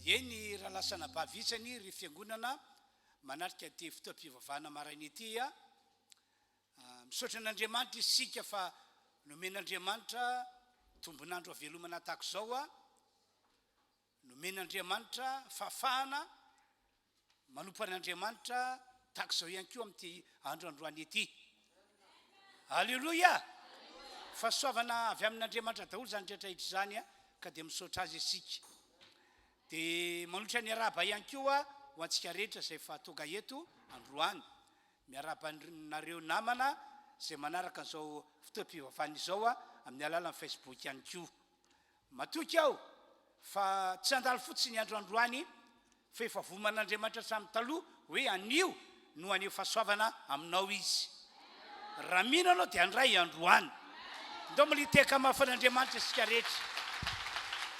Eny rahalahy sy anabavy isany ry fiangonana manatrika ity fotoam-pivavahana maraina ity a. Misaotra an'Andriamanitra isika fa nomen'Andriamanitra tombon'andro havelomana tahaka izao a. Nomen'Andriamanitra fahafahana manompo an'Andriamanitra tahaka izao ihany koa amin'ity andro androany ity. Aleloia! Fahasoavana avy amin'Andriamanitra daholo izany rehetra rehetra izany ka dia misaotra Azy isika. Dia manolotra ny arahaba ihany koa ho antsika rehetra izay efa tonga eto androany. Miarahaba anareo namana izay manaraka an'izao fotoam-pivavahana izao amin'ny alalan'ny Facebook ihany koa. Matoky aho fa tsy handalo fotsiny ny andro androany fa efa voman'Andriamanitra hatramin'ny taloha hoe anio no haneho fahasoavana aminao Izy. Raha mino ianao dia handray androany. Ndao mbola hitehaka mafy an'Andriamanitra isika rehetra.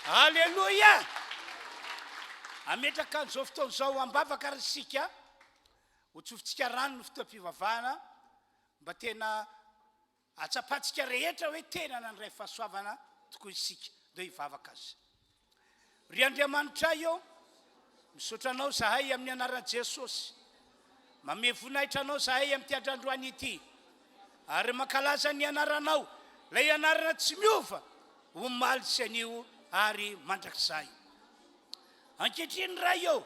Aleloia! Hametraka an'izao fotoana izao am-bavaka ary isika. Hotsofintsika rano ny fotoam-pivavahana mba tena Ahatsapantsika rehetra hoe tena nandray fahasoavana tokoa isika. Ndao hivavaka aza. Ry Andriamanitray ô, misaotra Anao zahay amin'ny anaran'i Jesosy. Mamehy voninahitra Anao zahay amin'ity andro androany ity. Ary mankalaza ny anaranao, ilay anarana tsy miova, omaly sy anio ary mandrakizay. Ankehitriny Ray ô,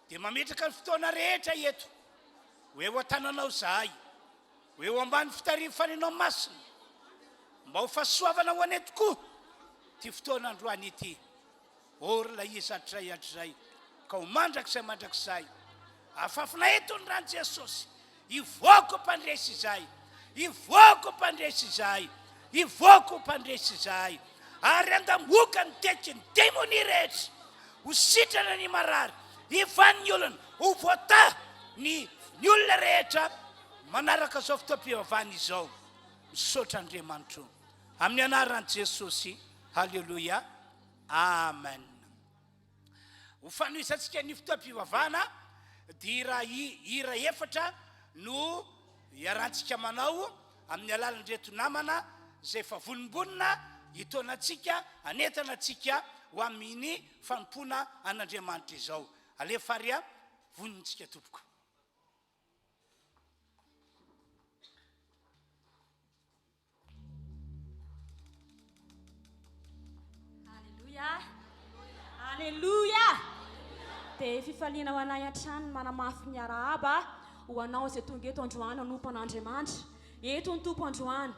dia mametraka ny fotoana rehetra eto ho eo an-tananao zahay. Ho eo ambany fitarihin'ny Fanahinao Masina, mba ho fahasoavana ho anay tokoa ity fotoana androany ity. Ô ry ilay Izy hatrizay hatrizay, ka ho mandrakizay mandrakizay. Afafina eto ny ran'i Jesosy. Hivoaka ho mpandresy izahay. Hivoaka ho mpandresy izahay. Hivoaka ho mpandresy izahay. Ary handamoka ny teky ny demonia rehetra. Ho sitrana ny marary. Hivaha ny olana. Ho voatahy ny ny olona rehetra. Manaraka izao fotoam-pivavahana izao, misaotra Andriamanitro. Amin'ny anaran'i Jesosy, Haleloia, Amen. Ho fanohizantsika ny fotoam-pivavahana dia hira hira efatra no iarahantsika manao amin'ny alalan'ireto namana izay efa vonombonona hitaona antsika, hanentana antsika ho amin'ny fanompoana an'Andriamanitra izao. Alefa ary vonintsika tompoko. Aleloia! Aleloia! Dia fifaliana ho anay hatrany ny manamafy ny arahaba ho anao izay tonga eto androany hanompo an'Andriamanitra. Eto ny Tompo androany.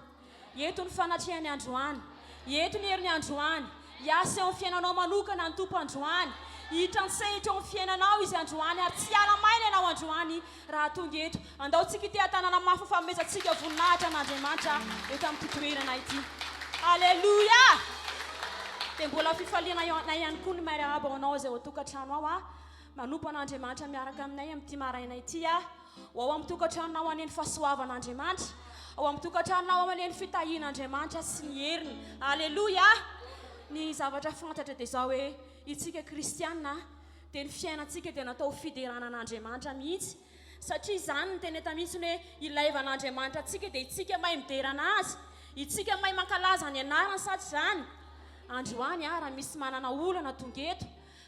Eto ny fanatrehany androany. Eto ny heriny androany. Hiasa eo amin'ny fiainanao manokana ny Tompo androany. Hiditra an-tsehitra eo amin'ny fiainanao Izy androany ary tsy hiala maina ianao androany raha tonga eto. Andao tsika hiteha-tanana mafy ho fanomezantsika voninahitra an'Andriamanitra eto amin'ity toerana ity. Aleloia! Dia mbola fifaliana anay ihany koa ny miarahaba ho anao izay ao an-tokantrano ao. Manompo an'Andriamanitra miaraka aminay amin'ity maraina ity. Ho ao amin'ny tokantranonao anie ny fahasoavan'Andriamanitra. Ao amin'ny tokantranonao anie ny fitahian'Andriamanitra sy ny heriny. Aleloia! Ny zavatra fantatra dia izao hoe, isika kristiana dia ny fiainantsika dia natao ho fiderana an'Andriamanitra mihitsy. Satria izany no teny eto mihitsy hoe ilaivan'Andriamanitra antsika dia isika mahay midera an'Azy. Isika mahay mankalaza ny anarany sa tsy izany? Androany raha misy manana olana tonga eto,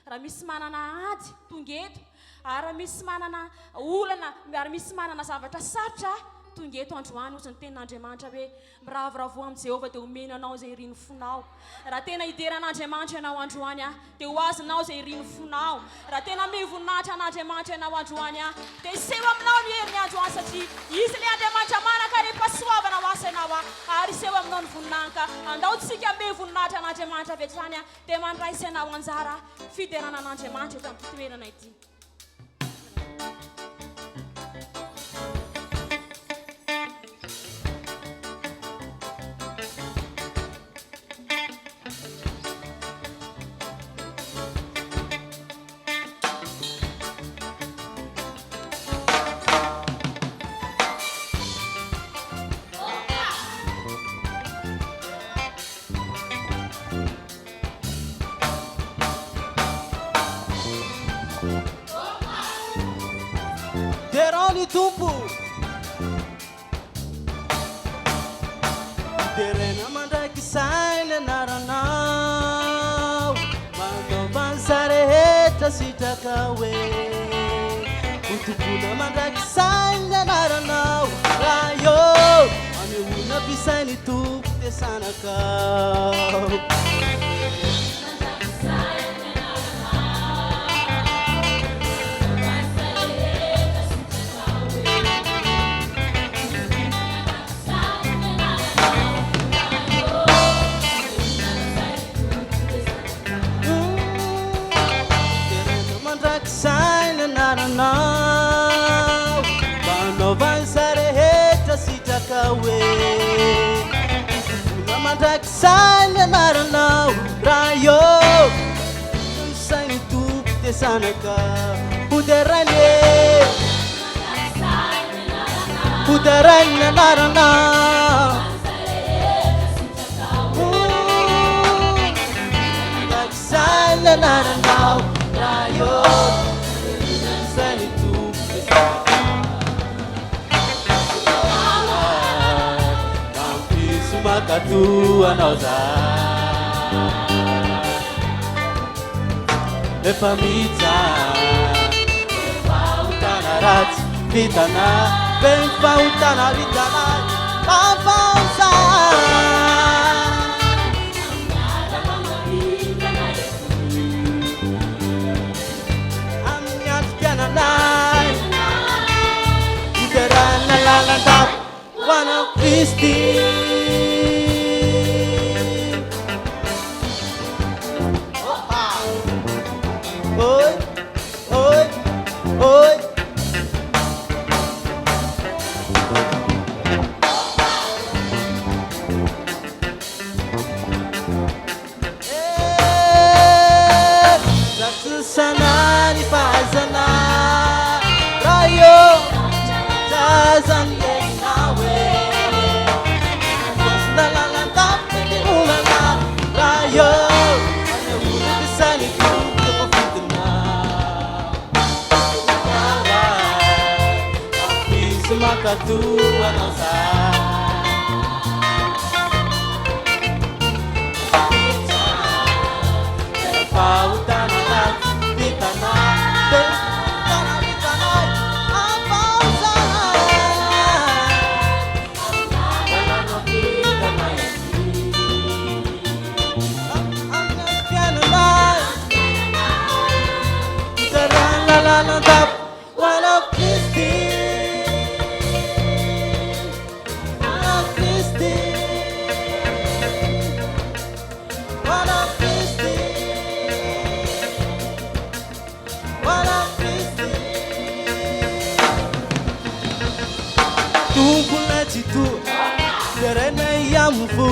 Raha misy manana ady, tonga eto. Ary raha misy manana olana, ary misy manana zavatra sarotra, tonga eto androany. Hozy ny tenin'Andriamanitra hoe, Miravoravoa amin'i Jehovah dia homeny anao izay irin'ny fonao. Raha tena hidera an'Andriamanitra ianao androany, dia ho azonao izay irin'ny fonao. Raha tena hamehy voninahitra an'Andriamanitra ianao androany, dia hiseho aminao ny heriny androany, satria Izy ilay Andriamanitra manan-karem-pahasoavana ho asa ianao, ary hiseho aminao ny voninahiny. Ka andao tsika hamehy voninahitra an'Andriamanitra avy hatrany. Dia mandraisa ianao anjara fiderana an'Andriamanitra eto amin'ity toerana ity. Derao ny Tompo. Deraina mandrakizay ny anaranao. Manaova an'izay rehetra. rehetra sitrakao e. Ho tompoina mandrakizay ny anaranao Ray ô. Anehoana mpisain' ny Tompo te zanakao. Deraina mandrakizay ny anaranao Mba hanaovana izay rehetra sitrakao e Vola mandrakizay ny anaranao Ray ô Ny sain'ny Tompo dia zanaka Hoderaina e Hoderaina ny anaranao Mandrakizay ny anaranao Ray ô Izay ny Tompo Mampiso mankatò anao za Efa mijaly Fahotana ratsy vitana Be ny fahotana vitanay Mahafaosa Amin'ny androm-piainanay Hoderana lalandava Ho anao Kristy. Oi, oi, oi. Eh, Ratsy sana ny fahaizana Ray ô, zazany ianao e Voasina lalandava ny olana Ray ô, anehoana ny sain'ny Tompo voafidina Misy mankatò anao za Tomponay Tsitoha, derainay amin'ny fo.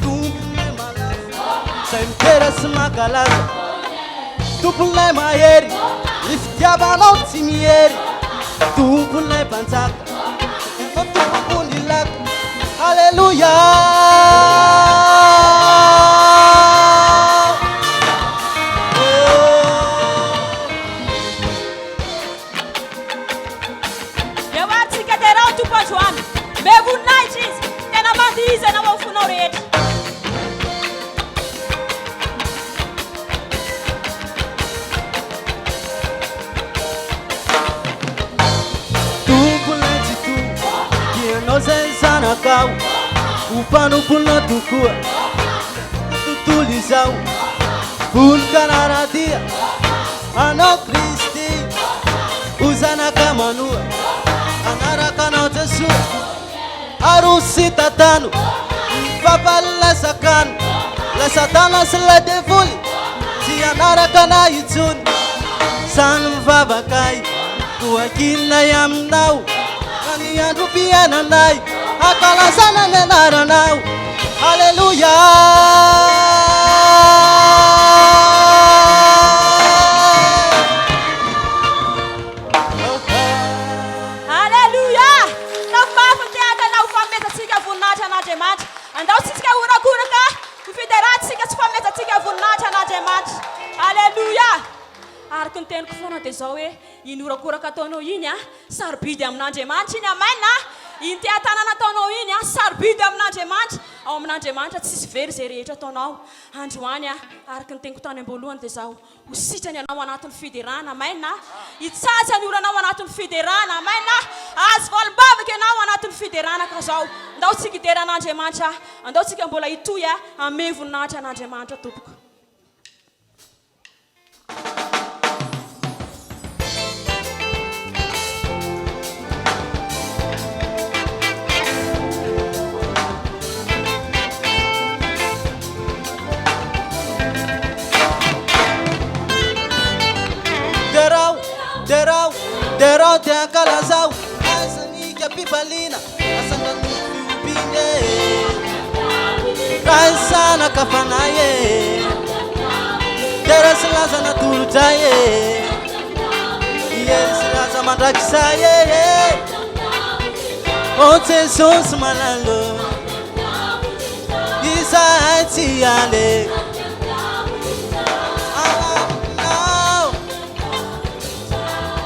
Tomponay malaza, izay midera sy mankalaza. Tomponay mahery, ny fitiavanao tsy miery. Tomponay mpanjaka, Ianao Tompoko ny laka. Aleloia. Eo ary tsika derao Tompo androany. Be voninahitra Izy. Tena mandihiza ianao amin'ny fonao rehetra. Tompo ilay Tsitoha, Ianao izay zanakao, ho mpanomponao tokoa. Tontolo izao, vonon-kanara-dia Anao Kristy, ho zanaka manoa, hanaraka Anao Jesoa. Aroso sy tantano, ny fahavalon'ilay sakano, ilay satana sy ilay devoly, tsy hanaraka anay intsony. Zany mivavakay, toa ankininay aminao, ka ny androm-piainanay, hankalazana ny anaranao. Aleloia. Aleloia! Tafo mafy ny tehaka na ho fanomezantsika voninahitra an'Andriamanitra. Andao tsitsika horakoraka ho fiderantsika sy fanomezantsika voninahitra an'Andriamanitra. Aleloia! Araka ny teniko foana dia izao hoe, iny horakoraka ataonao iny an, sarobidy amin'Andriamanitra iny, amen a! Iny teha-tanana ataonao iny an, sarobidy amin'Andriamanitra. Ao amin'Andriamanitra tsisy very izay rehetra ataonao. Androany an, araka ny teniko tany am-boalohany dia izao, ho sitrana ianao anatin'ny fiderana, amen a! Hitsahatra ny olanao anatin'ny fiderana, amen a! Hahazo valim-bavaka ianao anatin'ny fiderana ka izao, ndao tsika hidera an'Andriamanitra, andao tsika mbola hitohy hanome voninahitra an'Andriamanitra tompoko. Derao, derao, derao dia ankalazao Aiza ny hikam-pifaliana Asandrato ny fihobiana e Ray zanaka fanahy e Dera sy laza natolotray e Hery sy laza mandrakizay e Oh Jesosy malalo Izahay tsy ale Alarakinao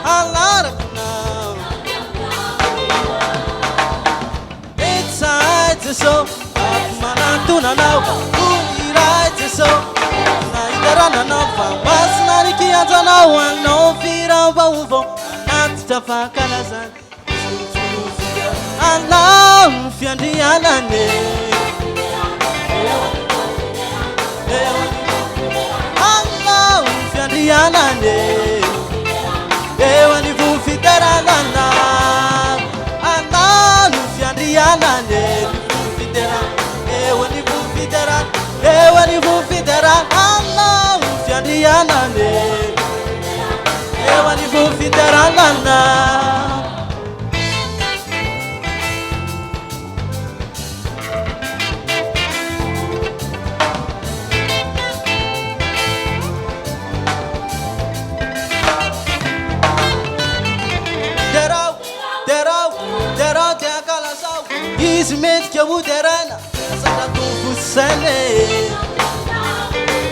Alarakinao Izahay Jeso Avy manantona anao Hoy iray Jeso Nahitarana anao Fa masina ny kianjanao Anao firam-baovao Anatitra fankalazana Anao ny fiandrianany Anao ny fiandrianany Eo anivon'ny fiderana Anao ny fiandrianany Eo anivon'ny fiderana Eo anivon'ny fiderana Anao ny fiandrianany Eo anivon'ny fiderana. Derao, derao, derao dia ankalazao. Izy mendrika ho deraina, asandrato fo sy saina e.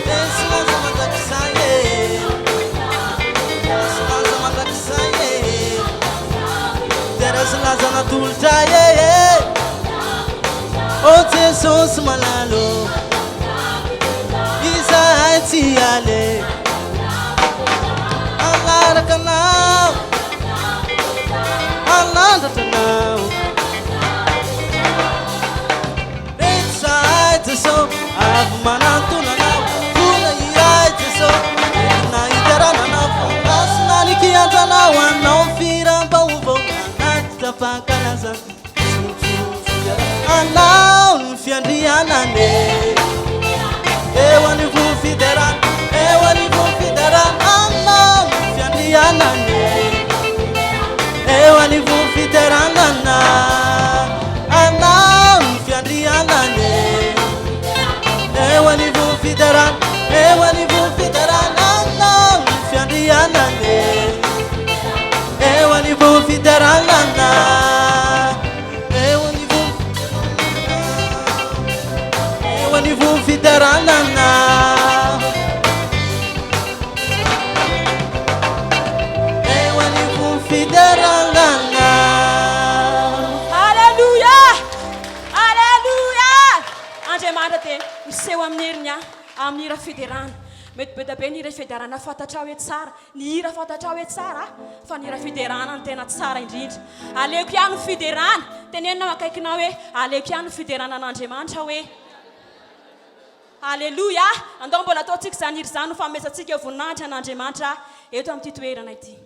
Teny sy lanja mandrakizay e. Sy lanja mandrakizay e. Dera sy laza natolotra e. Oh Jesosy malalo, izahay tsy ale. Hanaraka anao, hanandratra anao. Reto zahay Jeso, avy manantona anao. Vola iray Jeso, entina hiderana anao. Fa masina ny kianjanao, anao ny firam-baovao. Manatitra fankalazana, anao ny fiandrianana e. Eo anivon'ny fiderana, eo anivon'ny fiderana, anao ny fiandrianana e. Eo anivon'ny fiderana, anao ny fiandrianana e. Eo anivon'ny fiderana, eo anivon'ny fiderana, anao ny fiandrianana e. Eo anivon'ny fiderana, eo anivon'ny eo anivon'ny fiderana. Eo anivon'ny fiderana. Alléluia! Alléluia! Andriamanitra dia miseho amin'ny heriny amin'ny hira fiderana. Mety be dia be ny hira fiderana fantatrao hoe tsara, ny hira fantatrao hoe tsara, fa ny hira fiderana no tena tsara indrindra. Aleoko ihany ny fiderana. Tenenina ao akaikinao hoe, aleoko ihany ny fiderana an'Andriamanitra hoe. Aleloia! Andao mbola ataontsika izany hira izany ho fanomezantsika voninahitra an'Andriamanitra eto amin'ity toerana ity.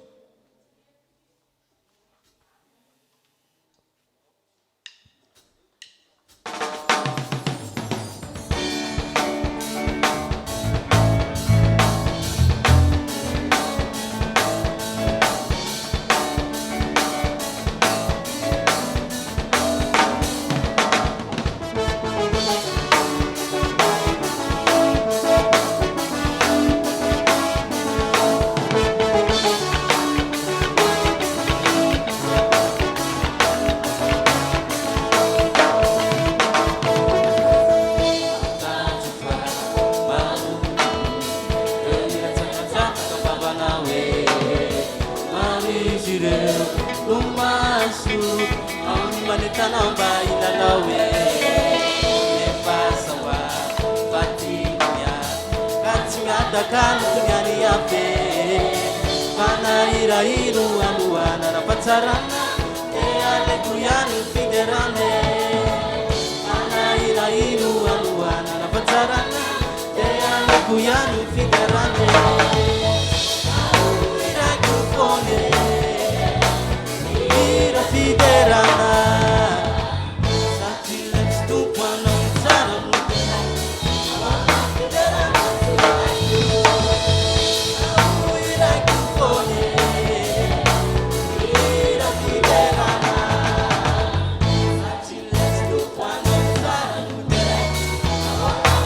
hitanao mba hilalao e Nefa zao a fa tiako ny ahy Ka tsy mihataka ny toniany Yaveh Fa na hirahira ho anohanana fahatsarana Dia aleoko ihany ny fiderana e Fa na hirahira ho anohanana fahatsarana Dia aleoko ihany ny fiderana e Hiraiko foana e Hira fiderana Satria ilay tsy Tompo anao ny tsara no deraiko Ahoana fiderana tsy ilaiko Aho hiraiko foana e Hira fiderana Satria ilay tsy Tompo anao ny tsara no deraiko Ahoana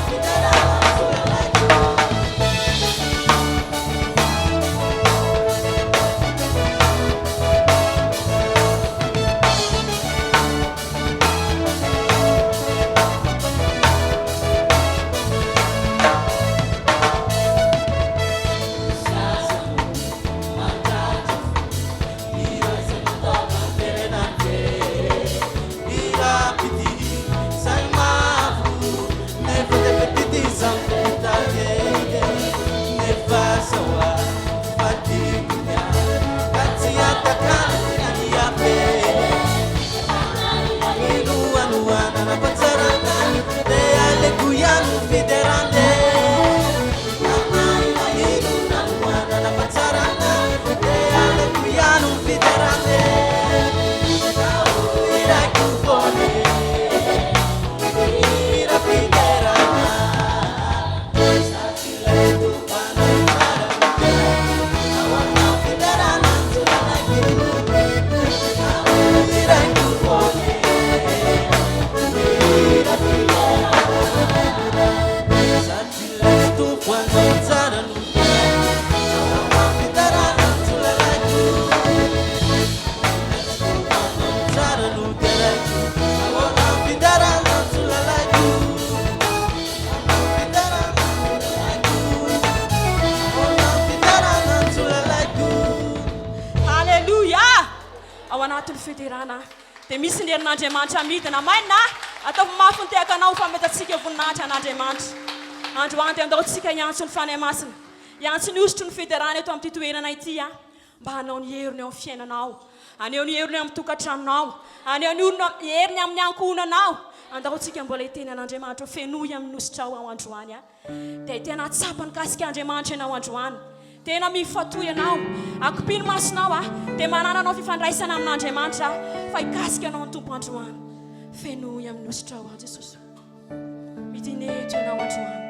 fiderana tsy ilaiko. Haleloia! Ao anatin'ny fiderana dia misy ny herin'Andriamanitra midina. Amen a! Ataovy mafy ny tehakanao ho fametratsika voninahitra an'Andriamanitra. Androany dia andao tsika hiantso ny Fanahy Masina, hiantso ny hosotry ny fiderana eto amin'ity toerana ity a, mba hanao ny heriny eo amin'ny fiainanao, haneho ny heriny eo amin'ny tokantranonao, haneho ny heriny amin'ny ankohonanao. Andao tsika mbola hiteny an'Andriamanitra hoe fenoy amin'ny hositrao aho androany a. Dia tena hahatsapa ny kasik'Andriamanitra ianao androany. Tena mifatoa ianao. Akopio ny masonao a. Dia manana anao fifandraisana amin'Andriamanitra fa hikasika anao ny Tompo androany. Fenoy amin'ny hositrao aho Jesosy. Midina eto ianao androany.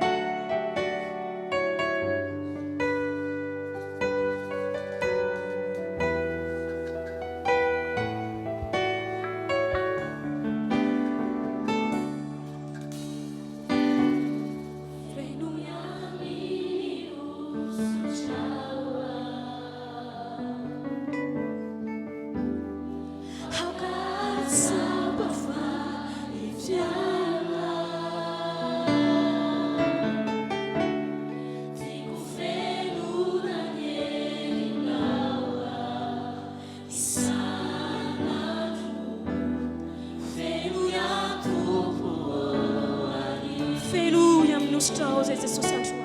Fenoy amin'ny hosotrao izay Jesosy androany.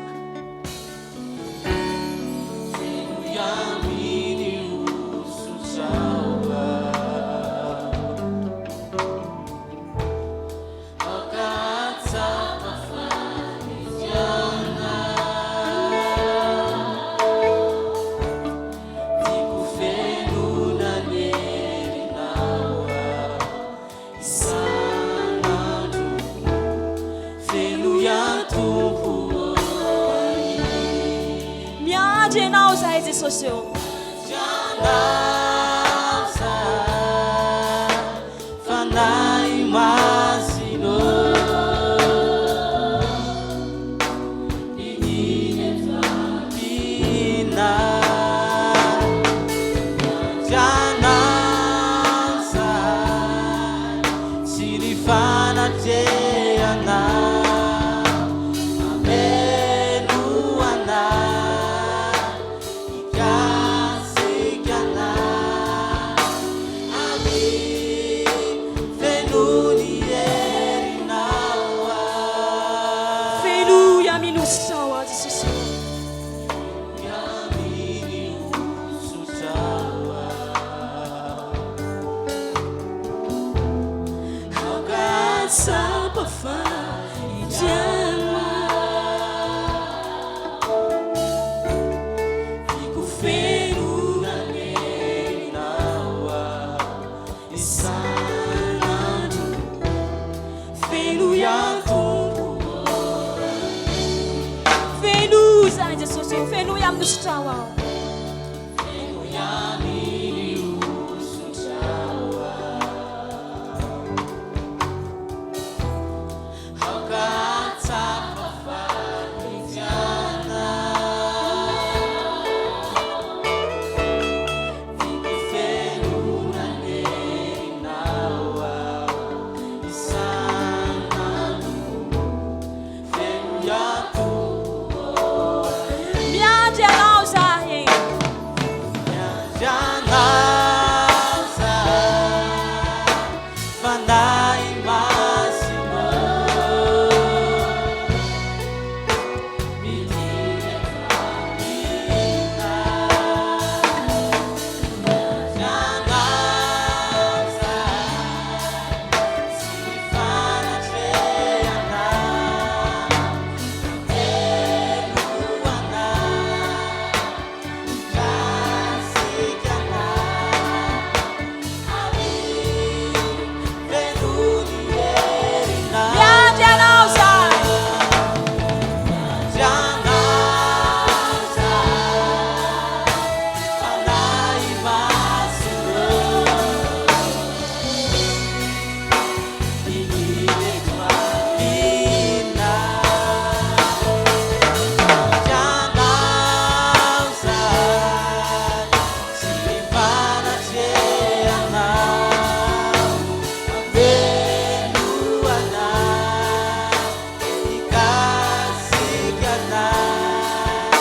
Fenoy amin'ny hosotrao Aoka hahatsapa fa mifiana. Tiako fenoina ny herinao aho isan'andro. Fenoy aho Tompo ô. Miandry Ianao izahay Jesosy ô. Miandrasa Fanahy Masina ô. Mpina Miandrasa sy ny fanatrehana Hameno anay Hikasika anay. Jesosy ô, fenoy amin'ny hosotrao aho. Fenoy amin'ny hosotrao aho. Aoka hahatsapa fa tiana. Tiako fenoina ny herinao aho isan'andro. Fenoy aho Tompo ô. Miandry Anao zahay. Miandry Anao zahay, Fanahy Masina ô. Midina eto aminay. Miandry Anao zahay, sy ny fanatrehanao. Feno anay, mikasika anay. Ary feno ny herinao. Miandry Anao zahay. Miandry Anao zahay, Fanahy Masina ô. Midina eto aminay. Miandry Anao zahay, sy ny fanatrehanao. Feno anay, mikasika anay.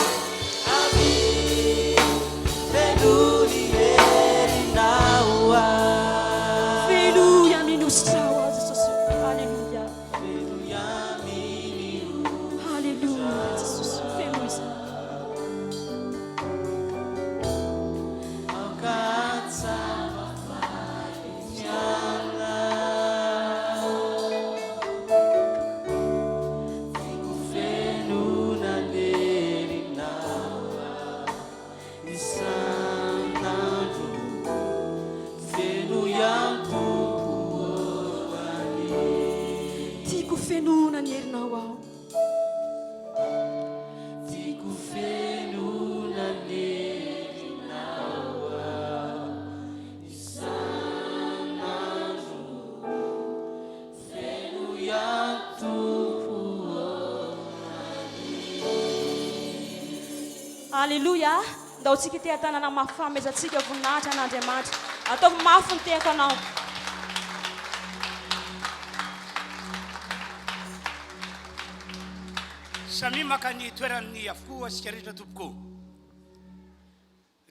Avia, feno ny herinao aho. Fenoy amin'ny hosotrao aho Jesosy. Alléluia. Fenoy amin'ny Alléluia Jesosy. Fenoy zahay. Aoka hahatsapa fa tiana. Tiako fenoina ny herinao aho isan'andro. Fenoy aho Tompo ô anie. Tiako fenoina ny herinao aho. Tiako fenoina ny herinao aho isan'andro. Fenoy aho Tompo ô Alléluia. Ndao tsika teha-tanana mafy fanomezantsika voninahitra an'Andriamanitra. Ataovy mafy ny tehakanao. Samia maka ny toerany avokoa isika rehetra tompoko.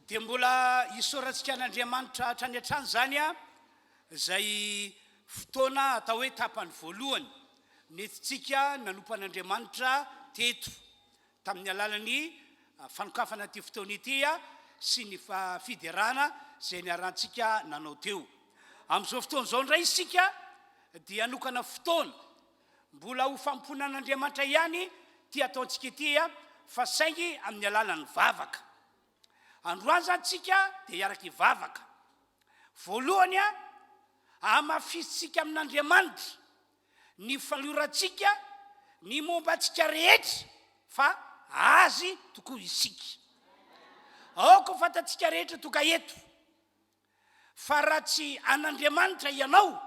Dia mbola isaorantsika an'Andriamanitra hatrany hatrany izany izay fotoana atao hoe tapany voalohany nentintsika nanompo an'Andriamanitra teto tamin'ny alalan'ny fanokafana ity fotoana ity sy ny fiderana izay niarahantsika nanao teo. Amin'izao fotoana izao indray isika dia hanokana fotoana mbola ho fanompoana an'Andriamanitra ihany ity ataontsika ity fa saingy amin'ny alalan'ny vavaka. Androany izany tsika dia hiaraka hivavaka. Voalohany, hamafisintsika amin'Andriamanitra ny fanorantsika ny momba antsika rehetra fa Azy tokoa isika. Aoka ho fantatsika rehetra tonga eto fa raha tsy an'Andriamanitra ianao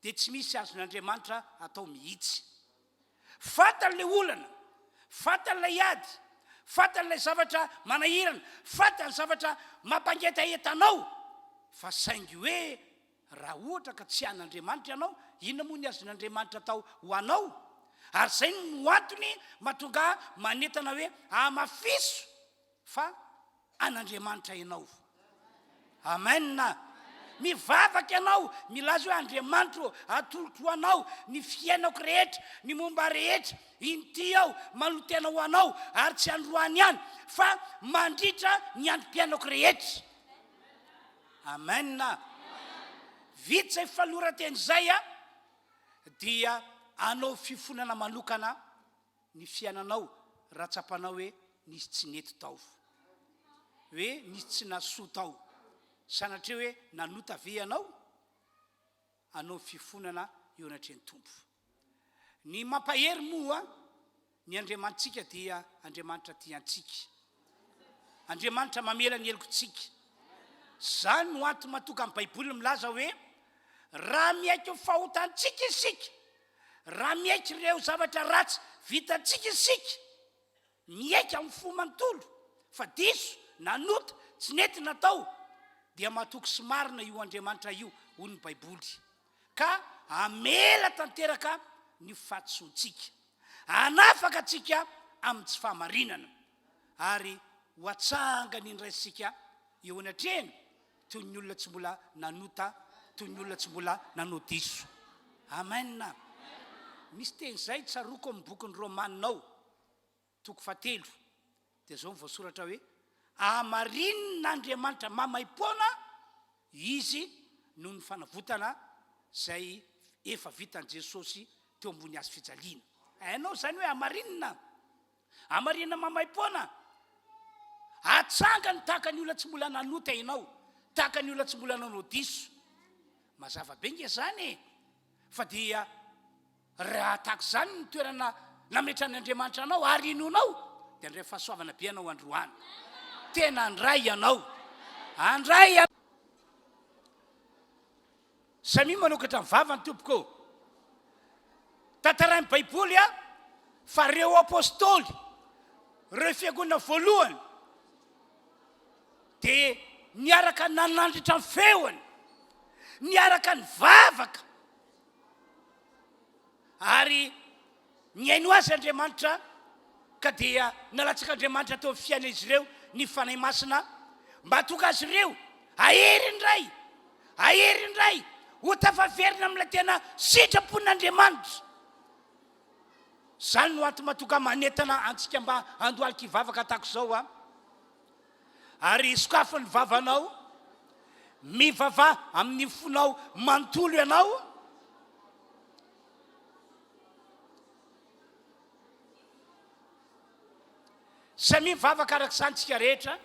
dia tsy misy azon'Andriamanitra atao mihitsy. Fantany ilay olana, fantany ilay ady, fantany ilay zavatra manahirana, fantany ny zavatra mampangetaheta anao, fa saingy hoe raha ohatra ka tsy an'Andriamanitra ianao, inona moa ny azon'Andriamanitra atao ho anao? Ary izay no antony mahatonga ahy manentana hoe hamafiso fa an'Andriamanitra ianao. Amen. Mivavaka ianao, milaza hoe Andriamanitro ô, atolotro ho anao ny fiainako rehetra, ny momba rehetra, inty aho, manolo-tena ho anao, ary tsy androany ihany, fa mandritra ny androm-piainako rehetra. Amen. Vita izay faloran-teny izay dia anao fifonana manokana ny fiainanao raha tsapanao hoe nisy tsy nety tao, hoe nisy tsy nahasoa tao, sanatria hoe nanota ve ianao? Anao fifonana eo anatrehan'ny Tompo. Ny mampahery moa. Ny Andriamanitsika dia Andriamanitra tia antsika. Andriamanitra mamela ny helokontsika. Izany no antony mahatonga ny Baiboly milaza hoe, Raha miaiky ny fahotantsika isika, raha miaiky ireo zavatra ratsy vitantsika isika, miaiky amin'ny fo manontolo fa diso, nanota, tsy nety natao, dia matoky sy marina io Andriamanitra io, hoy ny Baiboly, ka hamela tanteraka ny fahadisoantsika, hanafaka antsika amin'ny tsy fahamarinana, ary ho atsangany indray isika eo anatrehany toy ny olona tsy mbola nanota, toy ny olona tsy mbola nanao diso. Amen. Misy teny izay tsaroako amin'ny bokin'ny Romana ao, toko fahatelo, dia izao no voasoratra hoe, Hamarinin'Andriamanitra maimaim-poana izy noho ny fanavotana izay efa vitan'i Jesosy teo ambony hazo fijaliana. Hainao izany hoe hamarinina? Hamarina maimaim-poana. Atsangany tahaka ny olona tsy mbola nanota ianao, tahaka ny olona tsy mbola nanao diso. Mazava be nge izany e! Fa dia raha tahaka izany ny toerana nametran'Andriamanitra anao ary inoanao, dia handray fahasoavana be ianao androany. Tena handray ianao. Handray ianao. Samia manokatra ny vavany tompoko ô. Tantarain'ny Baiboly a fa reo apostoly, reo fiangonana voalohany dia niaraka nanandritra ny feony, niaraka nivavaka ary Nihaino azy Andriamanitra, ka dia nalatsak'Andriamanitra teo amin'ny fiainan'izy ireo ny Fanahy Masina mba hahatonga azy ireo hahery indray, hahery indray, ho tafaverina amin'ilay tena sitrapon'Andriamanitra. Izany no antony mahatonga manentana antsika mba handohalika hivavaka tahaka izao an. Ary sokafy ny vavanao, mivavaha amin'ny fonao manontolo ianao. Samia mivavaka araka izany tsika rehetra.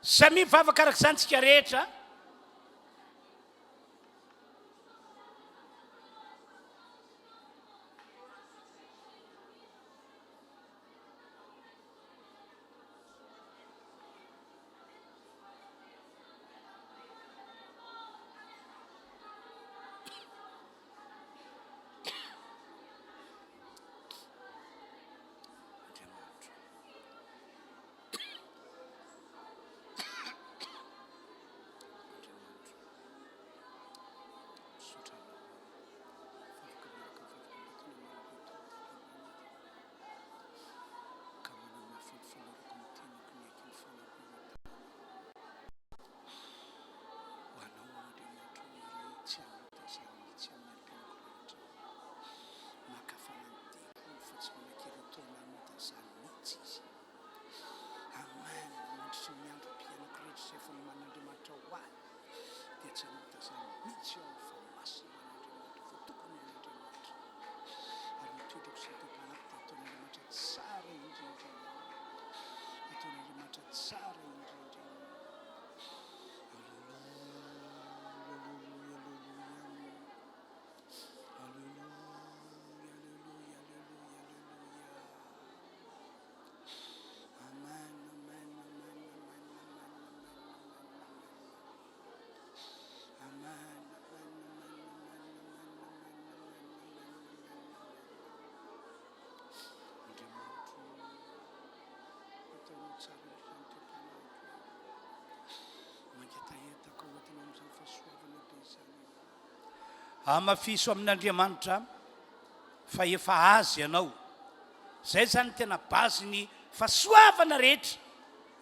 Samia mivavaka araka izany tsika rehetra. Ka manamafy ny fanorako ny tenako miaiky ny fanahiko ara-dalàna ho Anao aho Andriamanitra o ary tsy hanota izany mihitsy amin'ny androm-piainako rehetra. Maka fanahy ny devoly fa tsy manan-kery taona hanota izany mihitsy izy. Amen. Mandritra ny androm-piainako rehetra izay efa nomanin'Andriamanitra ho ahy dia tsy hanota izany mihitsy aho fa masina ho an'Andriamanitra, voatokana ho an'Andriamanitra. Ary ny toetrako sy ny toe-panahiko dia ataon'Andriamanitra tsara indrindra. Ataon'Andriamanitra tsara indrindra. Aleloia, aleloia, aleloia. Aleloia, aleloia, aleloia, aleloia. Amen, amen, amen, amen, amen, amen, amen, amen. Amen, amen, amen, amen, amen, amen, amen, amen, amen, amen. Andriamanitro, ataonao tsara indrindra ny toe-panahiko. Mangetaheta ka hoentinao amin'izany fahasoavana be izany. Hamafiso amin'Andriamanitra fa efa Azy ianao. Izay izany no tena base-ny fahasoavana rehetra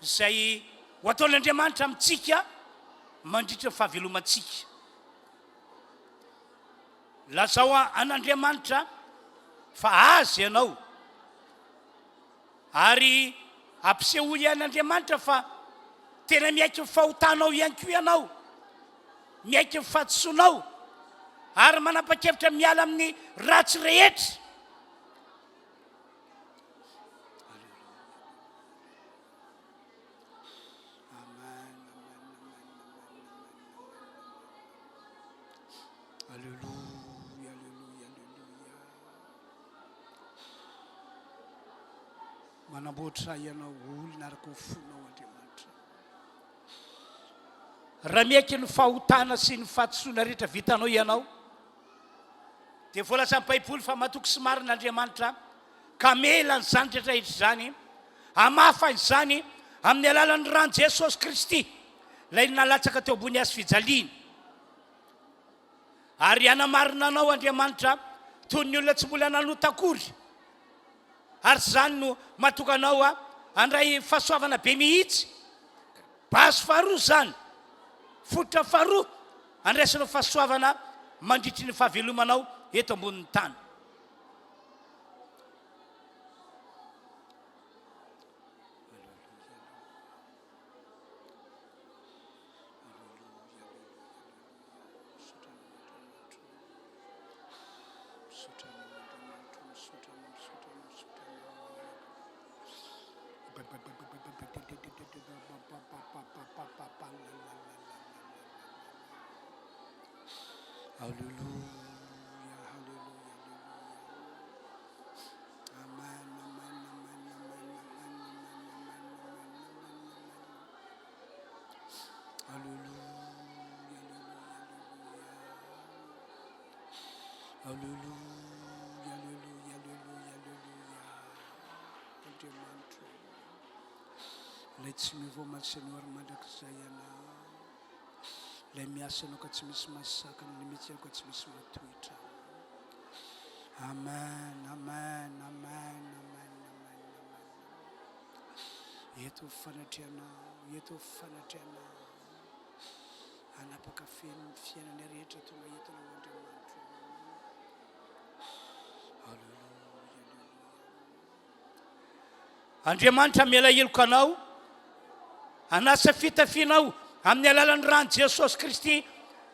izay ho ataon'Andriamanitra amintsika mandritra ny fahavelomantsika. Lazao an'Andriamanitra fa Azy ianao ary ampisehoy an'Andriamanitra fa tena miaiky ny fahotanao ihany koa ianao, miaiky ny fahadisoanao ary manapa-kevitra miala amin'ny ratsy rehetra. Aleloia, aleloia, aleloia. Manamboatra ianao olona araka ny fonao Andriamanitra. Raha miaiky ny fahotana sy ny fahadisoana rehetra vitanao ianao, dia voalazan'ny Baiboly fa matoky sy marina Andriamanitra ka hamela an'izany rehetra rehetra izany, hamafa izany amin'ny alalan'ny ran'i Jesosy Kristy, ilay nalatsaka teo ambony hazo fijaliana. Ary hanamarina anao Andriamanitra toy ny olona tsy mbola nanota akory. Ary izany no mahatonga anao handray fahasoavana be mihitsy. Base faharoa izany, fototra faharoa handraisanao fahasoavana mandritry ny fahavelomanao eto ambonin'ny tany. Alléluia, alléluia, alléluia. Amen, amen, amen, amen, amen, amen, amen, amen, amen, amen. Alléluia, alléluia, alléluia. Alléluia, alléluia, alléluia. Andriamanitro, ilay tsy miova omaly sy anio ary mandrakizay Ianao. Ilay miasa Ianao ka tsy misy mahasakana, ny mihitsy Ianao ka tsy misy mahatohitra. Amen, amen, amen, amen, amen, amen. Eto fanatrehanao, eto fanatrehanao. Hanapaka feno ny fiainana rehetra tonga eto anao Andriamanitro. Alléluia, alléluia. Andriamanitra miala heloka anao, hanasa fitafianao amin'ny alalan'ny ran'i Jesosy Kristy,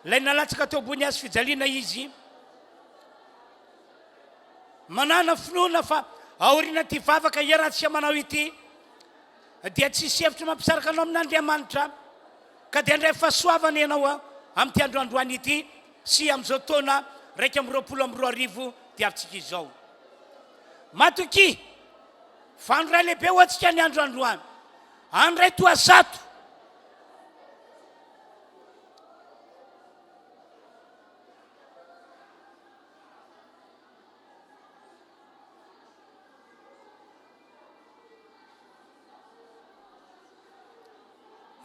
ilay nalatsaka teo ambony hazo fijaliana Izy. Manàna finoana fa aorian'ity vavaka iarahantsika manao ity dia tsy hisy hevitra mampisaraka anao amin'Andriamanitra, ka dia handray fahasoavana ianao amin'ity andro androany ity sy amin'izao taona 2021 diavintsika izao. Matokia fa andro iray lehibe ho antsika ny andro androany, andro iray toa zato.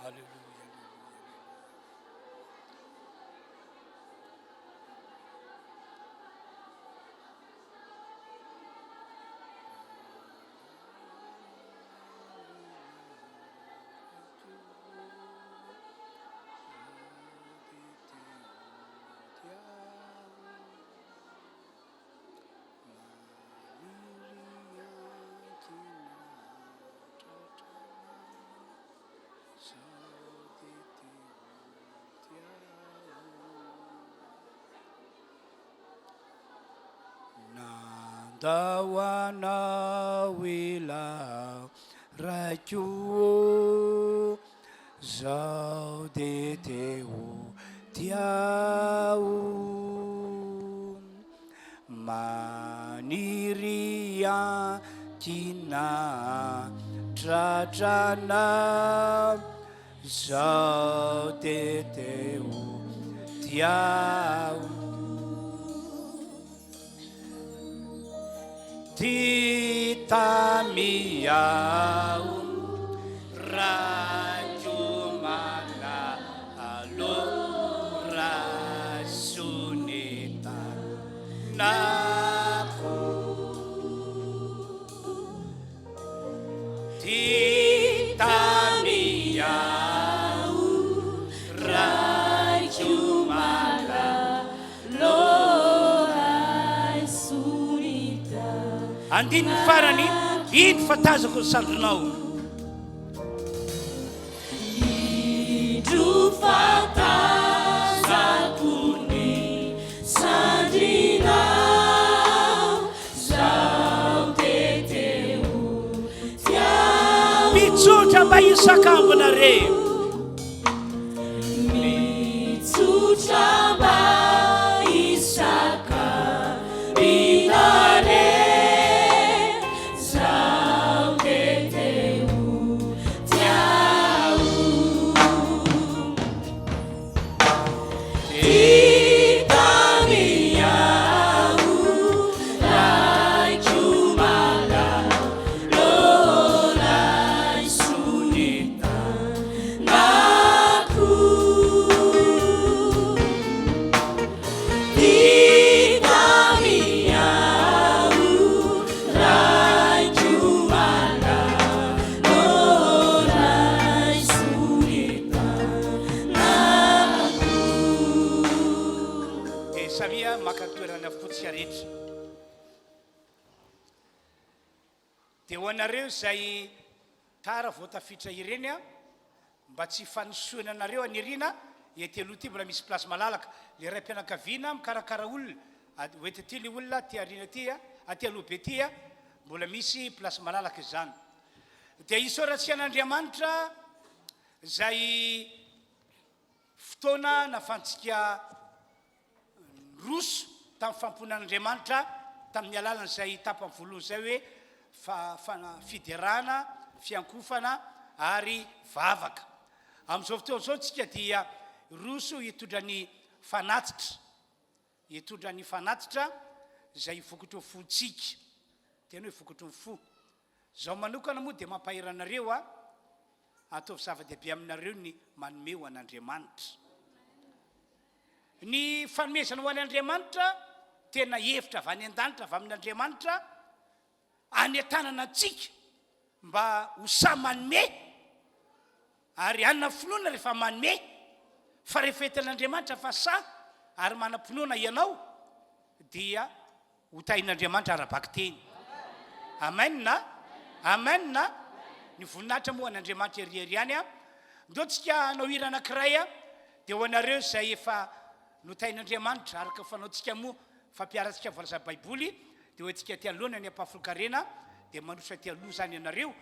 Alléluia, alléluia, alléluia. Nandao anao ilay raiko ô, Zaho dia te ho tia o, Maniry ankina tratranao, Zaho dia te ho tia o. Tia tamiao raiko malahalo raiso ny tanako. Tia tamiao raiko malahalo. Andininy farany, Indro fa tazako ny sandrinao. Indro fa tazako ny sandrinao, zaho dia te ho tia. Mitsotra mba hisakambina re. Mitsotra mba Samia maka ny toerana avokoa tsika rehetra. Dia ho anareo izay tara vao tafiditra ireny a, mba tsy hifanosohana anareo any aoriana, ety aloha ety mbola misy place malalaka. Le raim-pianakaviana mikarakara olona, ho ety aty le olona, aty aoriana aty a, aty aloha be aty a, mbola misy place malalaka izany. Dia isaorantsika an'Andriamanitra izay fotoana nafantsika niroso tamin'ny famponan'Andriamanitra tamin'ny alalan'izay tapany voalohany izay hoe fiderana, fiankofana ary vavaka. Amin'izao fotoana izao tsika dia hiroso hitondra ny fanatitra, hitondra ny fanatitra izay vokatry ny fontsika. Tena hoe vokatry ny fo. Izaho manokana moa dia mampahery anareo a, ataovy zava-dehibe aminareo ny manome ho an'Andriamanitra. Ny fanomezana ho an'Andriamanitra, tena hevitra avy any an-danitra, avy amin'Andriamanitra, anentanana antsika mba ho sahy manome, ary hanana finoana rehefa manome, fa rehefa hitan'Andriamanitra fa sahy ary manam-pinoana ianao, dia Ho tahin'Andriamanitra ara-bakiteny. Amen a! Amen a! Ny voninahitra moa an'Andriamanitra ery ery ihany a! Ndao tsika hanao hira anankiray a, dia ho anareo izay efa notahin'Andriamanitra araka ny fanaontsika moa fampiharantsika voalazan'ny Baiboly, dia ho antsika aty anoloana ny ampahafolon-karena, dia mandroso aty aloha izany ianareo,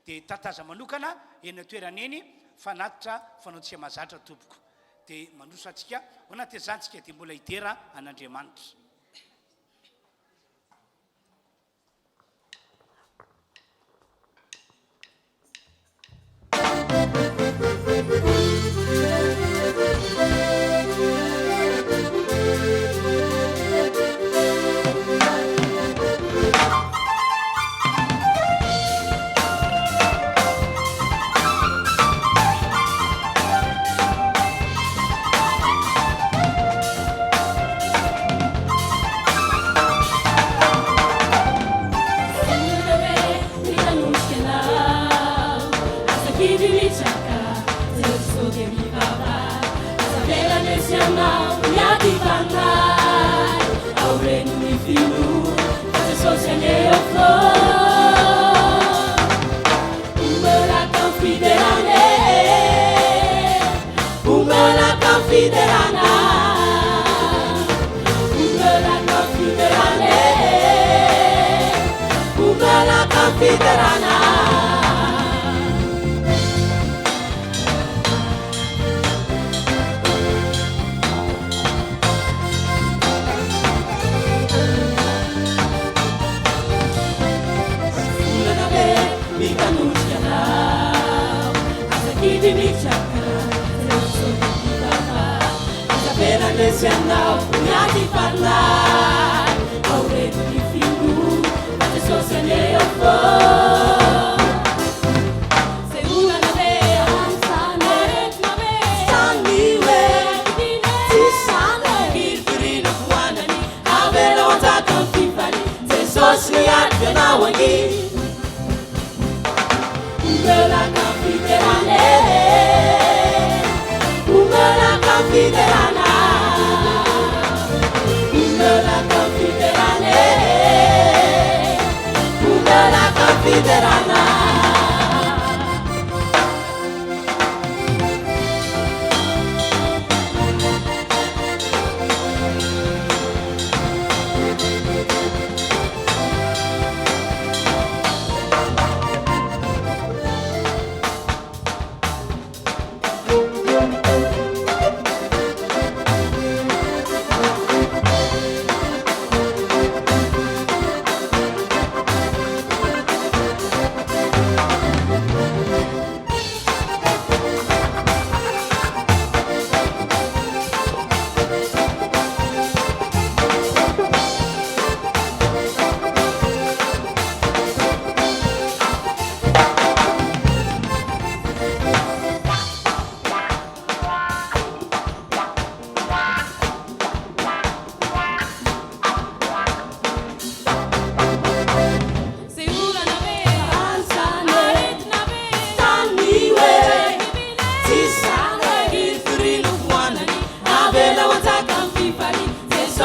dia tataza manokana eny an-toerana eny, fanatitra fanaontsika mahazatra tompoko. Dia mandroso antsika, ao anatin'izany tsika dia mbola hidera an'Andriamanitra.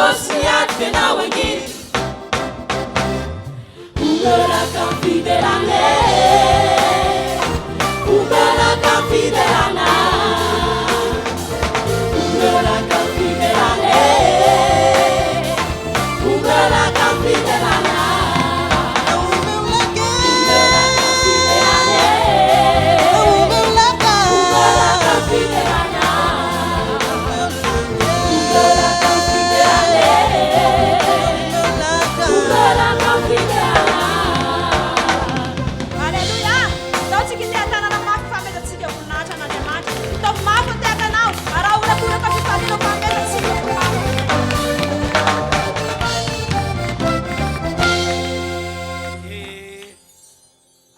Jesosy miady f'enao hangina. Omeo laka ny fiderana e, omeo laka ny fiderana, omeo laka ny fiderana e, omeo laka ny fiderana, omeo laka ny fiderana e, omeo laka ny fiderana, omeo laka ny fiderana e, omeo laka ny fiderana. Aleloia! Ndao tsika hiteha-tanana mafy fanomezantsika voninahitra an'Andriamanitra. Ataovy mafy ny tehatanao, ary ahorakoraka fifaliana ho fanomezantsika voninahitra. Dia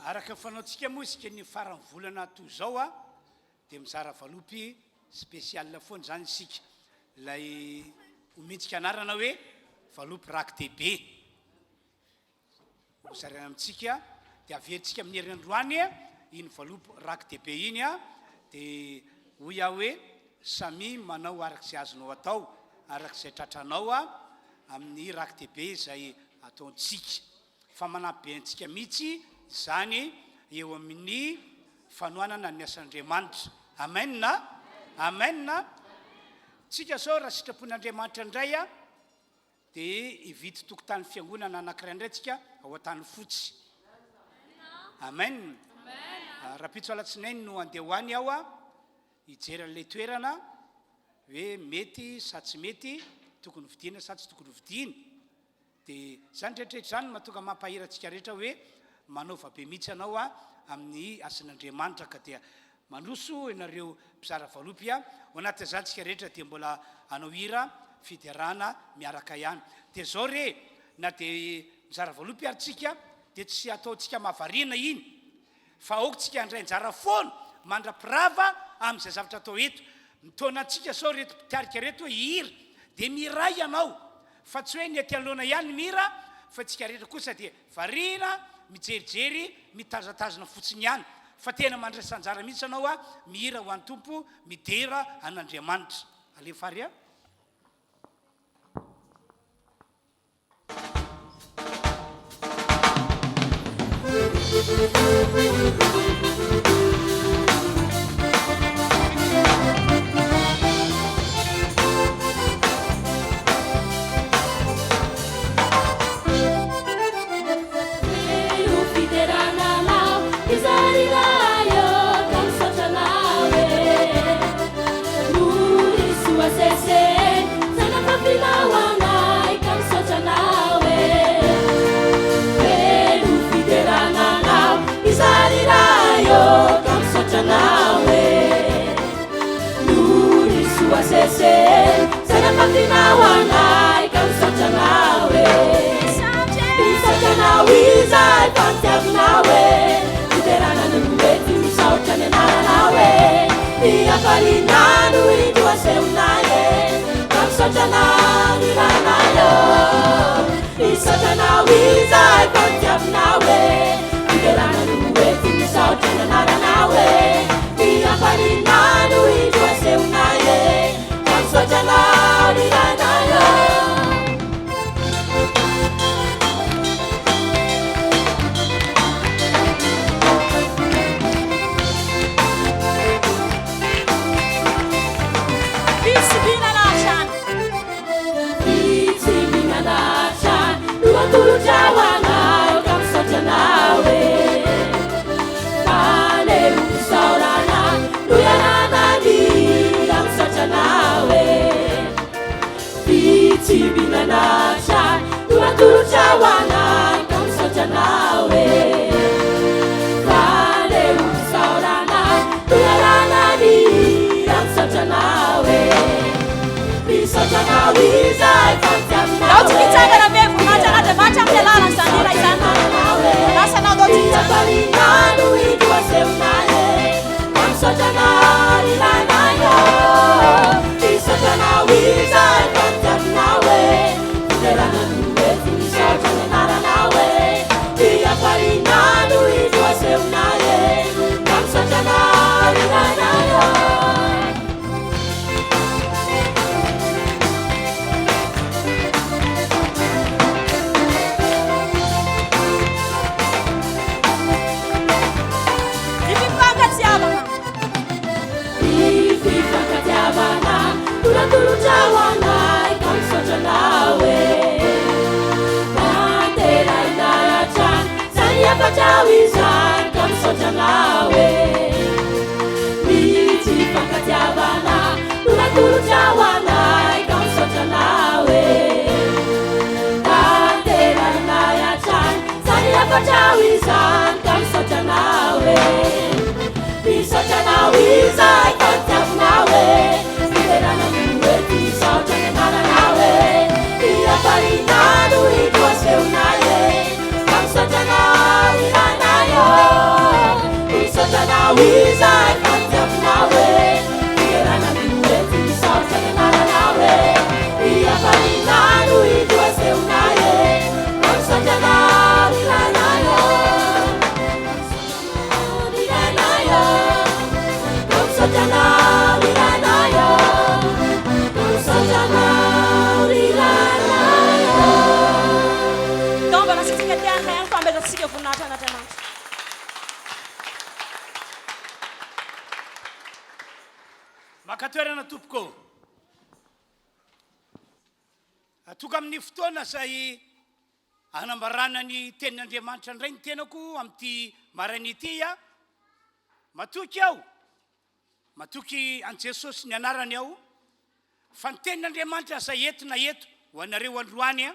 araka ny fanaontsika moa isika ny faran'ny volana toy izao a, dia mizara valopy spécial foana izany isika. Ilay omentsika anarana hoe valopy raki-dehibe. Ho zaraina amintsika, dia averintsika amin'ny heriny androany iny valopy raki-dehibe iny, dia hoy aho hoe samia manao araka izay azonao atao, araka izay tratranao amin'ny raki-dehibe izay ataontsika. Fa manampy be antsika mihitsy izany eo amin'ny fanohanana ny asan'Andriamanitra. Amen! Amen! Tsika izao raha sitrapon'Andriamanitra indray dia hividy tokotany fiangonana anankiray indray tsika ao Antanifotsy. Amen. Rahampitso alatsinainy no handeha ho any aho hijery an'ilay toerana hoe mety sa tsy mety, tokony hovidiana sa tsy tokony hovidiana. Dia izany rehetrarehetra izany no mahatonga mampahery antsika rehetra hoe manaova be mihitsy ianao amin'ny asan'Andriamanitra ka dia Mandroso ianareo mpizara valopy a! Ao anatin'izany tsika rehetra dia mbola hanao hira fiderana miaraka ihany. Dia zao re, na dia mizara valopy ary tsika dia tsy ataontsika mahavariana iny fa aoka tsika handray anjara foana mandra-pirava amin'izay zavatra atao eto. Mitaona antsika sao reto mpitarika reto hoe hihira dia miray ianao fa tsy hoe ny aty anoloana ihany mihira fa tsika rehetra kosa dia Variana mijerijery mitazatazana fotsiny ihany fa tena mandraisa anjara mihitsy anao a mihira ho an'ny Tompo midera an'Andriamanitra. Alefa ary a. Feno fiderana anao izay iray ô ka misaotra anao e Noho ny soa seseny izay nampafinao anay ka misaotra anao e Feno fiderana anao izay iray ô ka misaotra anao e Noho ny soa seseny izay nampafinao anay ka misaotra anao e. Misaotra anao izahay fa nitiavinao e. Fiderana no mety misaotra ny anaranao e. Ny hafaliana no indro asehonay e. Ka misaotra anao ny ranay ô. Misaotra anao izahay fa nitiavinao e. Fiderana no mety misaotra ny anaranao e. Ny hafaliana no indro asehonay e. Ka misaotra anao ry Rainay ô. Fitsibinana hatrany. Fitsibinana hatrany no atolotra ho anao ka misaotra anao e. Maneho fisaorana no iarahana mihira misaotra anao e. Fitsibinana hatrany no atolotra ho anay ka misaotra anao e. Maneho fisaorana no iarahana mihira misaotra anao e. Misaotra anao izahay fa nitiavinao Ndao tsika hitsangana ame voninahitra an'Andriamanitra amin'ny alalan'izany hira izany. Manasa anao ndao tsika hitsangana. Misaotra anao ry Rainay ô, misaotra anao izahay fa nitiavinao e, fiderana no ety misaotra ny anaranao e, ny hafaliana no indro asehonay e, ka misaotra anao ry Rainay ô. natolotra ho anay ka misaotra anao e. Tanterahinay hatrany izany hafatrao izany ka misaotra anao e. Ny tsy fankatiavana no natolotra ho anay ka misaotra anao e. Tanterahinay hatrany izany hafatrao izany ka misaotra anao e. Misaotra anao izahay fa tiavinao e. Fiderana no eto misaotra ny anaranao e. Hafaliana no indro asehonay e. Ka misaotra anao iranay ô. Misaotra anao izahay fa tiavinao e. Fiderana no eto misaotra ny anaranao e. Hafaliana no indro asehonay e. Ka misaotra anao iranay ô. Tombana sy tsika te hanome ny fanomezantsika voninahitra an'Andriamanitra. Maka toerana tompoko. Tonga amin'ny fotoana izay Hanambarana ny tenin'Andriamanitra indray ny tenako amin'ity maraina ity a. Matoky aho, matoky an'i Jesosy ny anarany aho, fa ny tenin'Andriamanitra izay entina eto ho anareo androany a,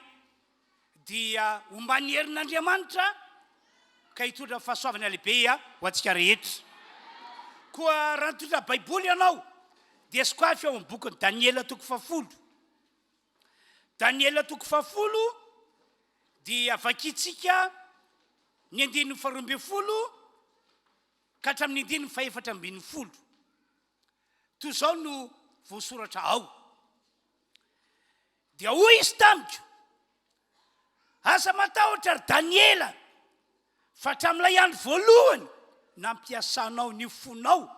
dia homban'ny herin'Andriamanitra ka hitondra fahasoavana lehibe ho antsika rehetra. Koa raha nitondra Baiboly ianao, dia sokafy ao amin'ny bokin'i Daniela toko fahafolo. Daniela toko fahafolo dia vakintsika ny andininy faharoa ambin'ny folo ka hatramin'ny andininy fahefatra ambin'ny folo. Toy izao no voasoratra ao. Dia hoy izy tamiko, Aza matahotra ry Daniela, fa hatramin'ilay andro voalohany nampiasanao ny fonao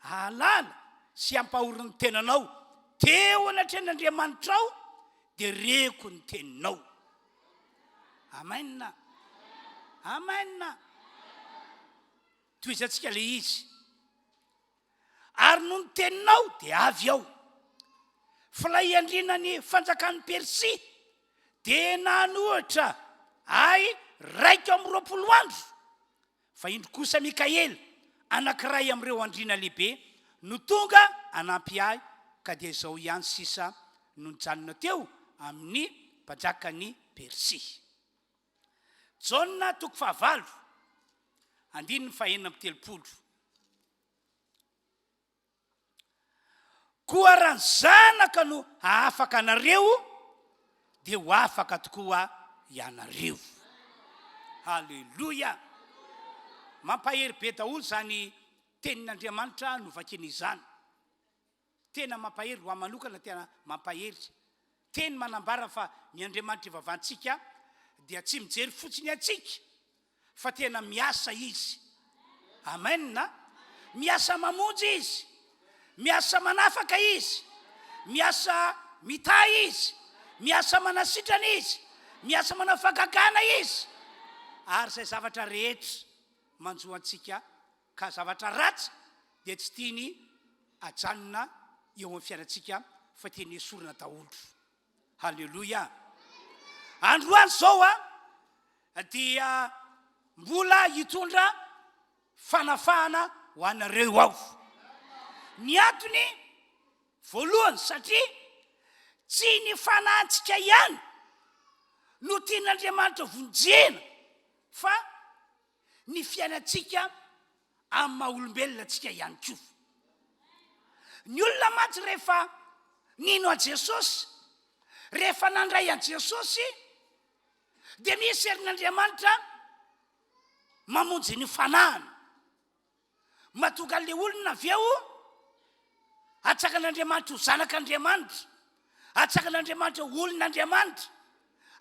hahalala sy hampahory ny tenanao teo anatrehan'Andriamanitrao, dia reko ny teninao. Amen. Amen. Tohizantsika ilay izy. Ary noho ny teninao dia avy aho. F'ilay andriana ny fanjakan'i Persia dia nanohitra ahy 21 andro. Fa indro kosa Mikaela, anankiray amin'ireo andriana lehibe, no tonga hanampy ahy, ka dia izao ihany sisa no nijanona teo amin'ny mpanjakan'i Persia. Jaona toko fahavalo, andininy faha-36. Koa raha ny Zanaka no hahafaka anareo, dia ho afaka tokoa ianareo. Haleloia! Mampahery be daholo izany tenin'Andriamanitra novakina izany. Tena mampahery, ho ahy manokana tena mampahery. Teny manambara fa ny Andriamanitra ivavahantsika dia tsy mijery fotsiny antsika fa tena miasa Izy. Amen a! Miasa mamonjy Izy, miasa manafaka Izy, miasa mitahy Izy, miasa manasitrana Izy, miasa manao fagagana Izy, ary izay zavatra rehetra manjo antsika Ka zavatra ratsy dia tsy tiany ajanona eo amin'ny fiainantsika fa tiany esorina daholo. Haleloia. Androany izao a dia mbola hitondra fanafahana ho anareo aho. Ny antony voalohany satria tsy ny fanahintsika ihany no tian'Andriamanitra vonjena fa ny fiainantsika amin'ny maha olombelona antsika ihany koa. Ny olona mantsy rehefa nino an'i Jesosy, rehefa nandray an'i Jesosy, dia misy herin'Andriamanitra mamonjy ny fanahiny. Mahatonga an'ilay olona avy eo hatsakan'Andriamanitra ho zanak'Andriamanitra, hatsakan'Andriamanitra ho olon'Andriamanitra,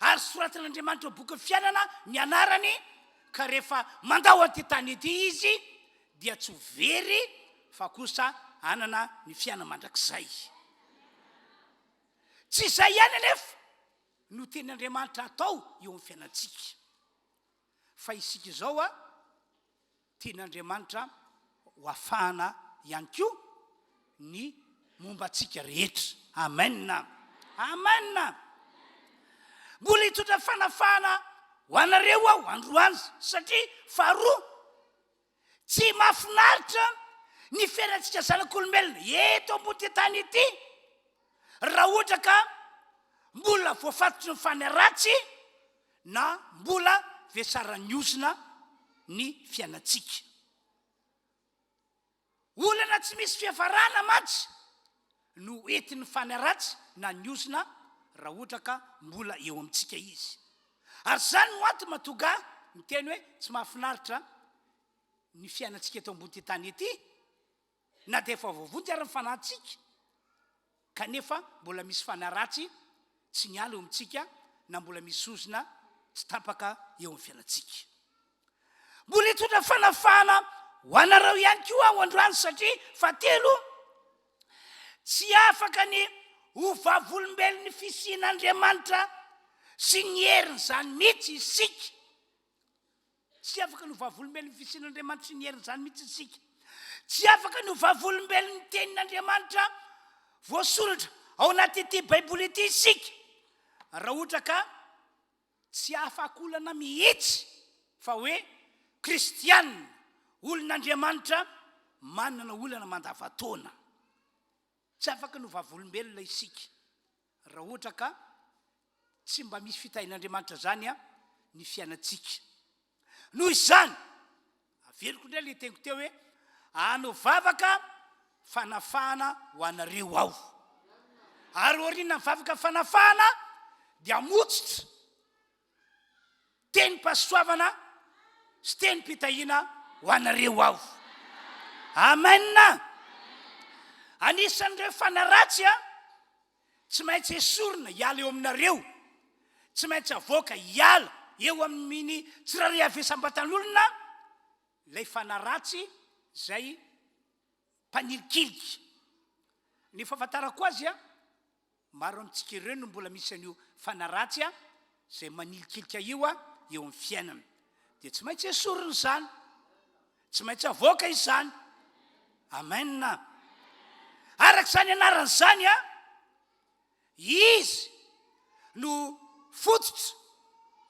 ary soratan'Andriamanitra ao bokin'ny fiainana ny anarany, ka rehefa mandao an'ity tany ity izy dia tsy ho very fa kosa hanana ny fiainana mandrakizay. Tsy izay ihany anefa no tian'Andriamanitra hatao eo amin'ny fiainantsika, fa isika izao a, Tian'Andriamanitra ho afahana ihany koa ny momba antsika rehetra. Amen. Amen. Mbola hitondra fanafahana ho anareo aho androany satria faharoa tsy mahafinaritra ny fiainantsika zanak'olombelona eto ambony tany ity raha ohatra ka mbola voafatotry ny fanahy ratsy na mbola vesaran'ny ozona ny fiainantsika. Olana tsy misy fiafarana mantsy no entin'ny fanahy ratsy na ny ozona raha ohatra ka mbola eo amintsika izy. Ary izany no antony mahatonga ahy miteny hoe tsy mahafinaritra ny fiainantsika eto ambony tany ety, na dia efa voavonjy ary ny fanahintsika, kanefa mbola misy fanahy ratsy tsy miala eo amintsika na mbola misy ozona tsy tapaka eo amin'ny fiainantsika. Mbola hitondra fanafahana ho anareo ihany koa aho androany satria fahatelo, tsy afaka ny ho vavolombelon'ny fisian'Andriamanitra sy ny herin'izany mihitsy isika. Tsy afaka ny ho vavolombelon'ny fisian'Andriamanitra sy ny herin'izany mihitsy isika. Tsy afaka ny ho vavolombelon'ny tenin'Andriamanitra voasoratra ao anatin'ity Baiboly ity isika raha ohatra ka Tsy afak'olana mihitsy fa hoe kristiana, olon'Andriamanitra manana olana mandavantaona. Tsy afaka ny ho vavolombelona isika raha ohatra ka tsy mba misy fitahian'Andriamanitra izany ny fiainantsika. Noho izany, averiko indray ilay teniko teo hoe hanao vavaka fanafahana ho anareo aho. Ary aorian'ny vavaka fanafahana dia hamotsitra tenim-pahasoavana sy tenim-pitahiana ho anareo aho. Amen. Anisan'ireo fanaratsy a Tsy maintsy esorina hiala eo aminareo, tsy maintsy avoaka hiala eo amin'ny tsirairay avy isam-batan'olona ilay fanahy ratsy izay mpanilikilika. Ny fahafantarako azy, maro amintsika ireo no mbola misy an'io fanahy ratsy izay manilikilika io eo amin'ny fiainana. Dia tsy maintsy esorina izany. Tsy maintsy avoaka izany. Amen. Araka izany anarana izany a, izy no fototra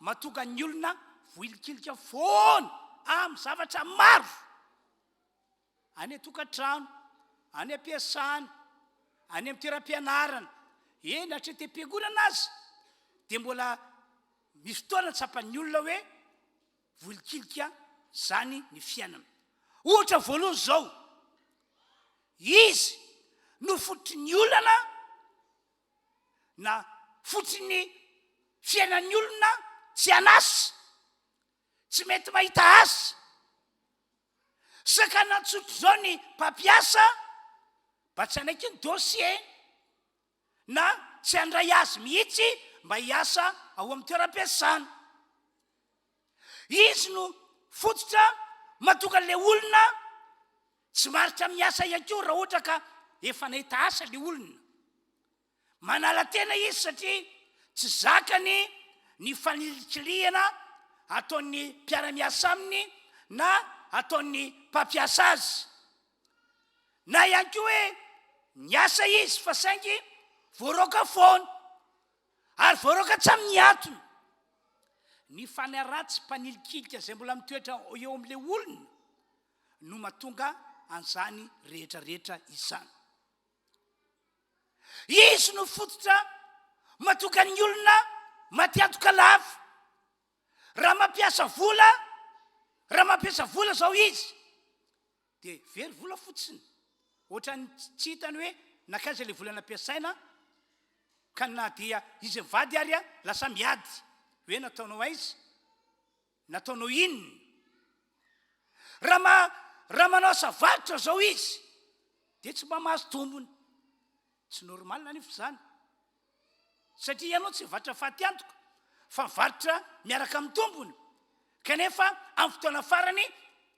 mahatonga ny olona voilikilika foana amin'ny zavatra maro. Any an-tokantrano, any am-piasana, any amin'ny toeram-pianarana, eny hatrety am-piangonana aza dia mbola misy fotoana tsapan'ny olona hoe Volikilika zany ny fiainana. Ohatra voalohany zao, izy no fototry ny olana na fototry ny fiainan'ny olona tsy an'asa, tsy mety mahita asa. Sakana tsotr'izao ny mpampiasa mba tsy hanaiky ny dossier. na tsy handray azy mihitsy mba hiasa ao amin'ny toeram-piasana. Izy no fototra mahatonga an'ilay olona tsy maharitra miasa ihany koa raha ohatra ka efa nahita asa ilay olona. Manala tena izy satria tsy zakany ny fanilikilihana ataon'ny mpiara-miasa aminy na ataon'ny mpampiasa azy. Na ihany koa hoe niasa izy fa saingy voaroaka foana ary voaroaka tsy amin'ny antony. Ny fanahy ratsy mpanilikilika izay mbola mitoetra eo amin'ilay olona no mahatonga an'izany rehetra rehetra izany. Izy no fototra mahatonga ny olona matiantoka lava. Raha mampiasa vola, raha mampiasa vola izao izy, Dia very vola fotsiny. Ohatran'ny tsy hitany hoe nankaiza ilay vola nampiasaina ka na dia izy mivady ary lasa miady hoe nataonao aiza, nataonao inona. Raha ma, raha manao asa varotra izao izy dia tsy mba mahazo tombony. Tsy normal anefa izany. Satria ianao tsy mivarotra fatiantoka fa mivarotra miaraka amin'ny tombony, kanefa amin'ny fotoana farany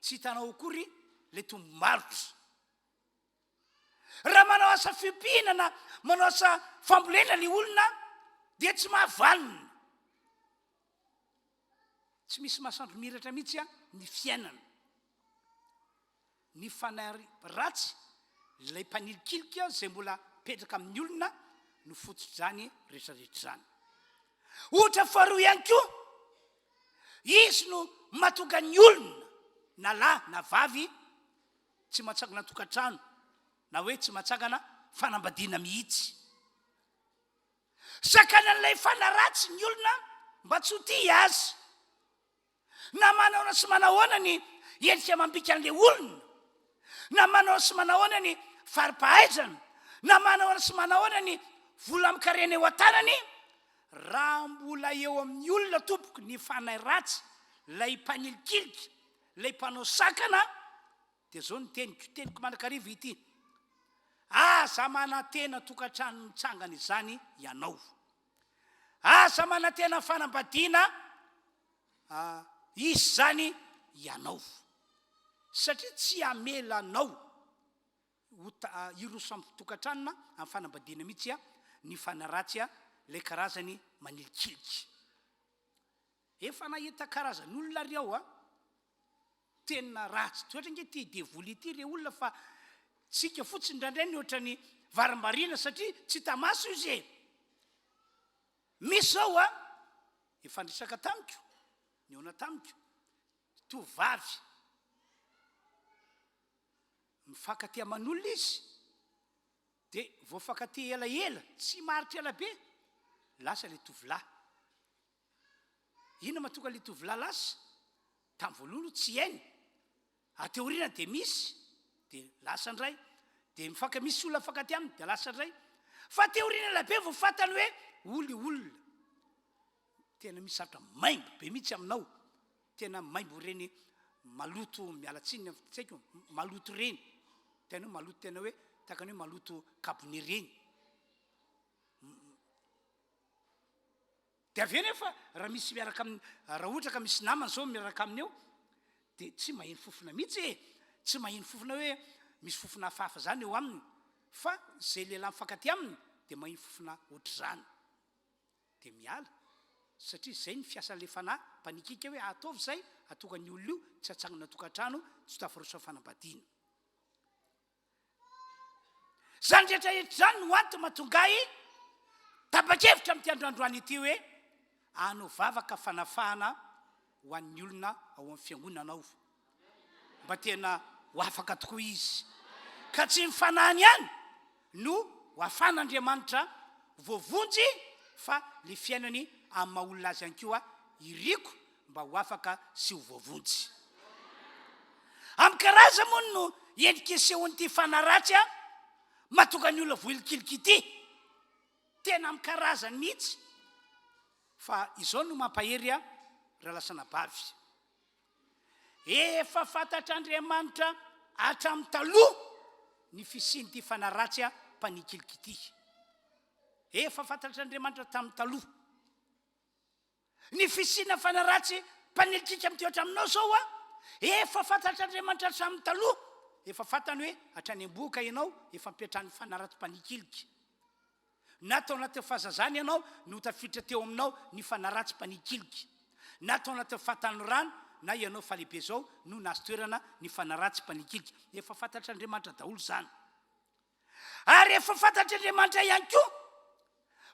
tsy hitanao akory ilay tombom-barotra. Raha manao asa fiompiana na manao asa fambolena ny olona dia tsy mahavanona. Tsy misy masoandro miratra mihitsy ny fiainana. Ny fanahy ratsy, Ilay mpanilikilika izay mbola mipetraka amin'ny olona no fototr'izany rehetrarehetra izany. Ohatra faharoa ihany koa, izy no mahatonga ny olona na lahy na vavy tsy mahatsangana tokantrano na hoe tsy mahatsangana fanambadiana mihitsy. Sakanan'ilay fanahy ratsy ny olona mba tsy ho tia azy. Na manaona sy manahoana ny endrika amam-bika an'ilay olona, na manaona sy manahoana ny fari-pahaizana, na manahoana sy manahoana ny vola amin-karena eo an-tanany, raha mbola eo amin'ny olona tompoko ny fanahy ratsy, ilay mpanilikilika, ilay mpanao sakana, dia izao no teniko, teniko mandrakariva ity, aza manantena tokantrano mitsangana izany ianao. Aza manantena fanambadiana hisy izany ianao. Satria tsy hamela anao ho hiroso amin'ny tokantrano na amin'ny fanambadiana mihitsy ny fanahy ratsy ilay karazany manilikilika. Efa nahita karazan'olona ary aho a! Tena ratsy toetra ange ity devoly ity re olona fa tsika fotsiny indraindray ny ohatrany varimbariana satria tsy hita maso izy e! Misy zao a! Efa niresaka tamiko, nihaona tamiko, tovovavy mifankatia aman'olona izy dia voafankatia elaela, tsy maharitra ela be, lasa ilay tovolahy. Inona mahatonga ilay tovolahy lasa? Tamin'ny voalohany aloha tsy hainy, aty aoriana dia misy, dia lasa indray, dia mifanka misy olona mifankatia aminy dia lasa indray. Fa aty aoriana ela be vao fantany hoe oly io olona. Tena misy zavatra maimbo be mihitsy aminao, tena maimbo ireny maloto, miala tsiny ny tsy haiko, maloto ireny, tena hoe maloto, tena hoe tahaka ny hoe maloto kabone ireny. Dia avy eo nefa raha misy miaraka aminy, raha ohatra ka misy namana zao miaraka aminy eo, dia tsy maheno fofona mihitsy e! Tsy maheno fofona hoe misy fofona hafahafa zany eo aminy, fa zay lehilahy mifankatia aminy dia maheno fofona ohatr'izany. Dia miala, satria zay ny fiasan'ilay fanahy mpanikika hoe ataovy izay hahatonga ny olona io tsy hatsangana tokantrano, tsy ho tafaroso amin'ny fanambadiana. Izany rehetra rehetra izany no antony mahatonga ahy tapa-kevitra amin'ity andro androany ity hoe hanao vavaka fanafahana ho an'ny olona ao amin'ny fiangonana ao. Mba tena ho afaka tokoa izy. Ka tsy ny fanahiny ihany no ho afan'Andriamanitra voavonjy fa ny fiainany amin'ny maha olona azy ihany koa iriko mba ho afaka sy ho voavonjy. Amin'ny karazany moa no endrika isehoan'ity fanahy ratsy mahatonga ny olona voahilikiliky ity. Tena amin'ny karazany mihitsy. Fa izao no mampahery ahy rahalahy sy anabavy. Efa fantatr'Andriamanitra hatramin'ny taloha ny fisian'ity fanahy ratsy mpanikiliky ity. Efa fantatr'Andriamanitra tamin'ny taloha. Ny fisiana fanahy ratsy mpanelikika mitoetra aminao izao an, efa fantatr'Andriamanitra hatramin'ny taloha, efa fantany hoe hatrany am-bohoka ianao efa mipetrahan'ny fanahy ratsy mpanikilika. Na tao anatin'ny fahazazana ianao no tafiditra teo aminao ny fanahy ratsy mpanikilika. Na tao anatin'ny fahatanorana na ianao fa lehibe izao no nahazo toerana ny fanahy ratsy mpanikilika. Efa fantatr'Andriamanitra daholo izany. Ary efa fantatr'Andriamanitra ihany koa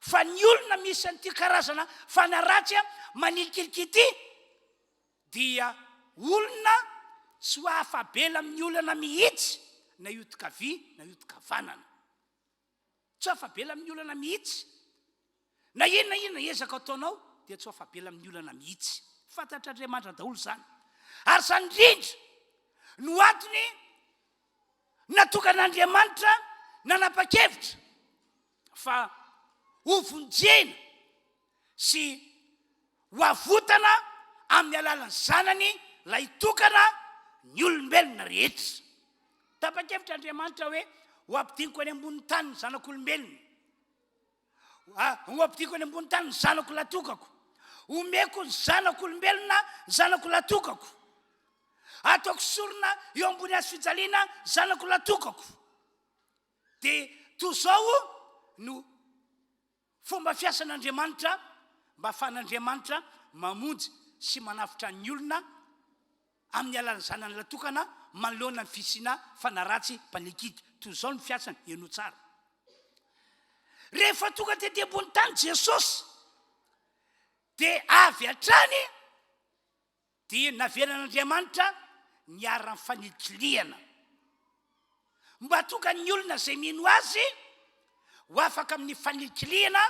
fa ny olona misy an'ity karazana fanahy ratsy manilikilika ity dia olona tsy ho afa-bela amin'ny olana mihitsy na hiodin-kavia na hiodin-kavanana. Tsy ho afa-bela amin'ny olana mihitsy. Na inona inona ezaka ataonao dia tsy ho afa-bela amin'ny olana mihitsy. Fantatr'Andriamanitra daholo izany. Ary izany indrindra no antony Natokan'Andriamanitra nanapa-kevitra fa hovonjena sy ho avotana amin'ny alalan'ny Zanany lahitokana ny olombelona rehetra. Tapa-kevitra Andriamanitra hoe ho ampidiniko any ambonin'ny tany ny zanak'olombelona. Ho ampidiko any ambony tany ny zanako latokako. Omeko ny zanako olombelona ny zanako latokako. Ataoko sorona eo ambony hazo fijaliana ny zanako latokako. Dia toy izao no fomba fiasan'Andriamanitra mba ahafahan'Andriamanitra mamonjy sy manavotra ny olona amin'ny alalan'ny zanany latokana. manoloana ny fisiana fanahy ratsy mpanekiky. Toy izao ny fiasany, henoy tsara. Rehefa tonga tety ambony tany Jesosy dia avy hatrany dia navelan'Andriamanitra niharan'ny fanilikilihana. Mba tonga ny olona izay mino Azy ho afaka amin'ny fanilikilihana,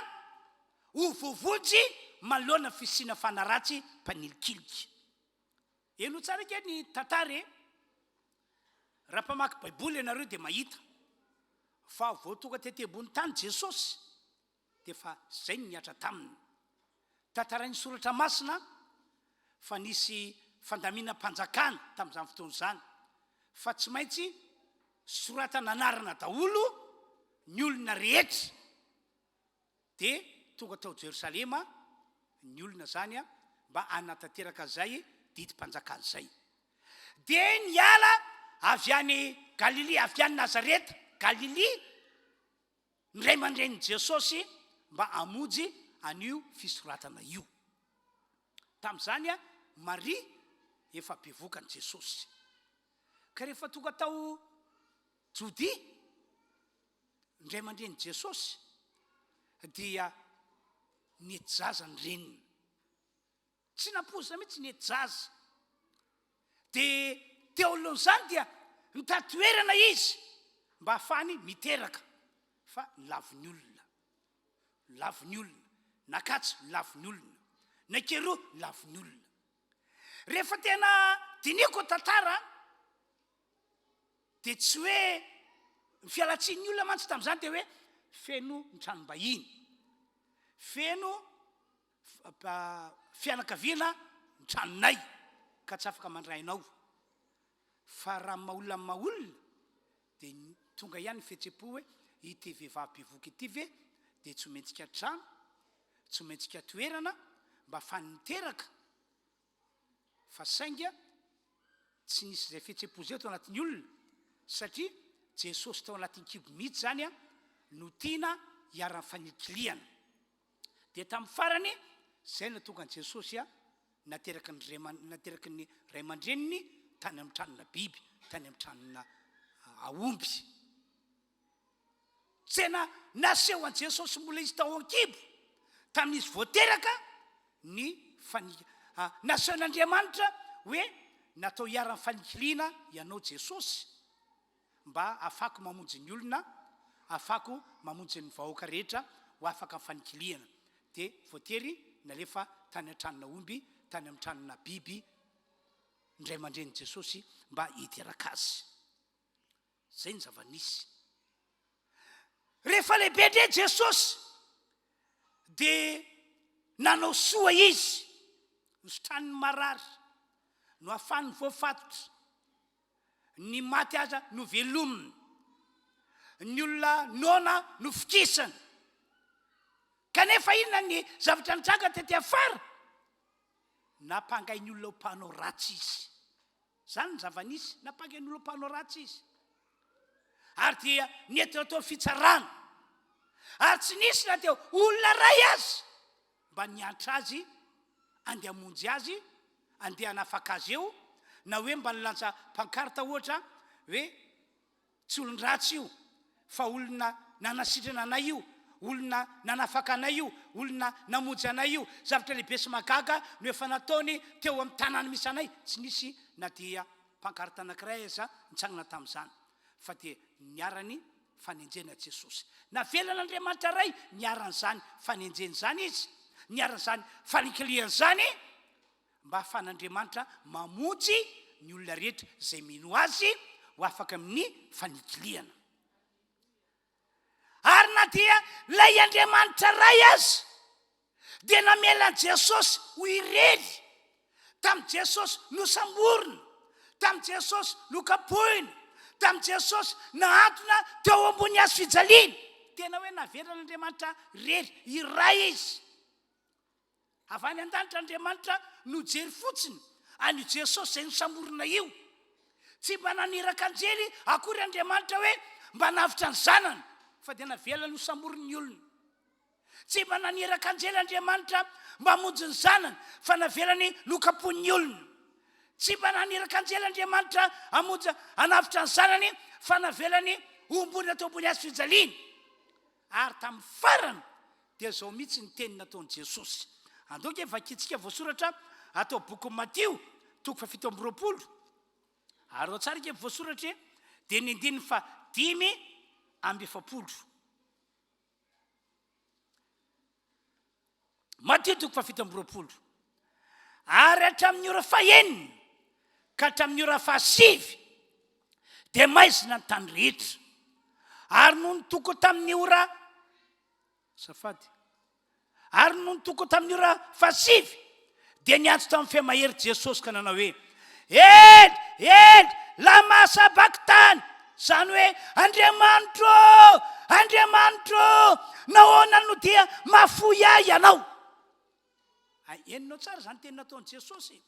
ho voavonjy manoloana ny fisiana fanahy ratsy mpanilikilika. Henoy tsara ange ny tantara e! Raha mpamaky Baiboly ianareo dia mahita fa vao tonga tety ambony tany Jesosy dia efa izay no nihatra taminy. Tantarain'ny Soratra Masina fa nisy fandaminam-panjakana tamin'izany fotoana izany fa tsy maintsy soratana anarana daholo ny olona rehetra. Dia tonga tao Jerosalema ny olona izany mba hanatanteraka an'izay didim-panjakana izay. Dia niala avy any Galilia, avy any Nazareta, Galilia, ny ray aman-drenin'i Jesosy mba hamonjy an'io fisoratana io. Tamin'izany Maria efa bevoka an'i Jesosy. Ka rehefa tonga tao Jodia ny ray aman-drenin'i Jesosy dia nety zaza ny reniny. Tsy nampoizina mihitsy ny zaza. Dia teo anoloan'izany dia nitady toerana izy mba hahafahany miteraka fa lavin'ny olona. Lavin'ny olona. Nakatsy lavin'ny olona. Nakeroa lavin'ny olona. Rehefa tena dinihiko ny tantara dia tsy hoe ny fialantsinin'ny olona mantsy tamin'izany dia hoe feno ny tranom-bahiny. Feno fianakaviana ny tranonay ka tsy afaka mandray anao. Fa raha maha olona ny maha olona dia tonga ihany ny fihetsem-po hoe ity vehivavy bevohoka ity ve dia tsy omentsika trano, tsy omentsika toerana mba afahany miteraka fa sainga tsy nisy izay fihetsem-po izay tao anatin'ny olona satria Jesosy tao anatin'ny kibo mihitsy izany no tiana hiharan'ny fanilikilihana. Dia tamin'ny farany, izay no nahatonga an'i Jesosy nateraky ny ray nateraky ny ray aman-dreniny tany amin'ny tranona biby, tany amin'ny tranona aomby. Tena naseho an'i Jesosy mbola izy tao an-kibo, tamin'izy vao teraka, ny fani nasehon'Andriamanitra hoe natao hiharan'ny fanikiliana ianao Jesosy. Mba afako mamonjy ny olona, afako mamonjy ny vahoaka rehetra ho afaka amin'ny fanikilihana. Dia voatery nalefa tany an-tranona omby, tany amin'ny tranona biby ny ray aman-drenin'i Jesosy mba hiteraka azy. Izay ny zava-nisy. Rehefa lehibe indray Jesosy dia nanao soa izy, nositraniny marary, nohafaniny voafatotra, Ny maty aza novelominy. Ny olona noana nofokisany. Kanefa inona ny zavatra nitranga tety afara? Nampangain'ny olona ho mpanao ratsy izy. Izany ny zava-nisy, nampangain'ny olona ho mpanao ratsy izy. Ary dia nentina tao fitsarana. Ary tsy nisy na dia olona iray aza mba niantra azy andeha hamonjy azy, andeha hanafaka azy eo, na hoe mba nilanja pancarte ohatra hoe tsy olon-dratsy io fa olona nanasitrana anay io, olona nanafaka anay io, olona namonjy anay io, zavatra lehibe sy mahagaga no efa nataony teo amin'ny tanàna misy anay, tsy nisy na dia pancarte anankiray aza nitsangana tamin'izany fa dia niarany fanenjehana Jesosy. Navelan'Andriamanitra Ray niharan'izany fanenjehana izany izy, niharan'izany faninkilihana izany, mba hahafahan'Andriamanitra mamonjy ny olona rehetra izay mino Azy ho afaka amin'ny faninkilihana. Ary na dia ilay Andriamanitra Ray aza dia namela an'i Jesosy ho irery. Tamin'i Jesosy nosamborina, tamin'i Jesosy nokapohina, tamin'i Jesosy nahantona teo ambony hazo fijaliana. Tena hoe navelan'Andriamanitra irery, iray izy. Avy any an-danitra Andriamanitra nojery fotsiny an'io Jesosy izay nosamborina io. Tsy mba naniraka anjely akory Andriamanitra hoe mba hanavotra ny zanany, fa dia navelany hosamborin'ny olona. Tsy mba naniraka anjely Andriamanitra mba hamonjy ny zanany, fa navelany nokapohin'ny olona. Tsy mba naniraka anjely Andriamanitra hamonjy hanavotra ny zanany fa navelany hohomboana teo ambony hazo fijaliana. Ary tamin'ny farany dia izao mihitsy ny teny nataon'i Jesosy. Andao ange vakintsika voasoratra ato bokin'i Matio toko fahafito amby 20. Ary ao tsara ange voasoratra e, dia ny andininy faha 45. Matio toko fahafito amby 20. Ary hatramin'ny ora fahenina ka hatramin'ny ora fahasivy dia maizina ny tany rehetra. Ary nony toko tamin'ny ora safady. Ary nony toko tamin'ny ora fahasivy dia niantso tamin'ny feo mahery Jesosy ka nanao hoe, Ely, Ely, lama sabaktany, izany hoe, Andriamanitro ô, Andriamanitro ô, nahoana no dia mahafoy ahy Ianao? Hay, henonao tsara izany teny nataon'i Jesosy e.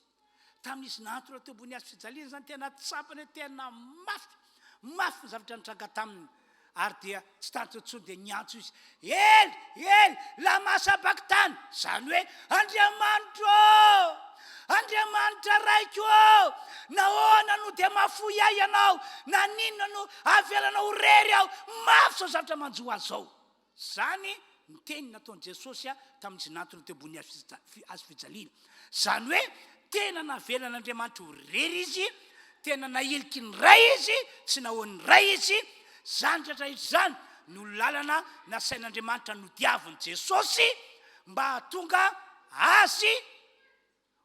Tamin'izy nahantona teo ambony hazo fijaliana izany, tena tsapany hoe tena mafy, mafy ny zavatra nitranga taminy. Ary dia tsy tantiny intsony dia niantso izy, Ely, Ely, lama sabaktany, izany hoe, Andriamanitro ô, Andriamanitra Raiko ô, nahoana no dia mahafoy ahy Ianao? Naninona no avelanao ho irery aho? Mafy izao zavatra manjo ahy izao. Izany ny teny nataon'i Jesosy tamin'izy nantona teo ambony hazo fijaliana. Izany hoe tena navelan'Andriamanitra ho irery izy, tena nahiliky ny Ray izy, tsy nahoan'ny Ray izy. Izany rehetra rehetra izany no lalana nasain'Andriamanitra nodiavin'i Jesosy mba hahatonga azy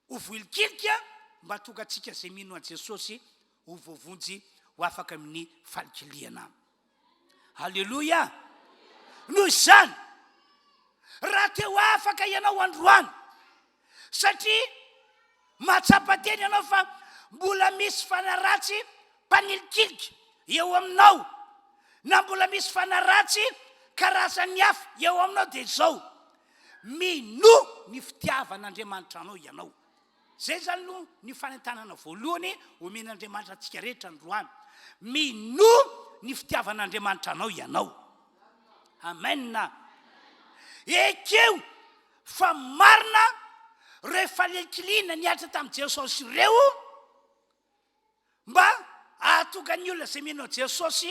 ho voilikilika mba hahatonga antsika izay mino an'i Jesosy ho voavonjy ho afaka amin'ny falikilihana. Aleloia! Noho izany, raha te ho afaka ianao androany, satria mahatsapa tena ianao fa mbola misy fanahy ratsy mpanilikilika eo aminao, na mbola misy fanahy ratsy karazany hafa eo aminao, dia izao, Minoa ny fitiavan'Andriamanitra anao ianao. Izay izany no ny fanentanana voalohany omen'Andriamanitra antsika rehetra androany. Minoa ny fitiavan'Andriamanitra anao ianao. Amen. Ekeo fa marina ireo falelikiliana nihatra tamin'i Jesosy ireo Mba hahatonga ny olona izay mino an'i Jesosy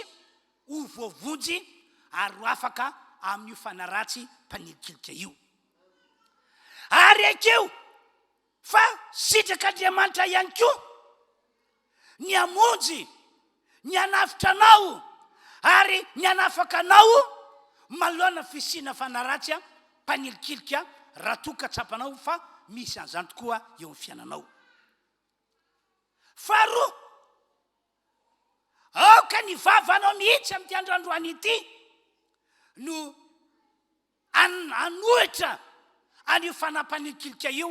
ho voavonjy ary ho afaka amin'io fanahy ratsy mpanilikilika io. Ary ekeo fa sitrak'Andriamanitra ihany koa ny hamonjy, ny hanavotra anao ary ny hanafaka anao manoloana ny fisiana fanahy ratsy mpanilikilika raha toa ka tsapanao fa misy an'izany tokoa eo amin'ny fiainanao. Faharoa, aoka ny vavanao mihitsy amin'ity andro androany ity no hanohitra an'io fanapanikilika io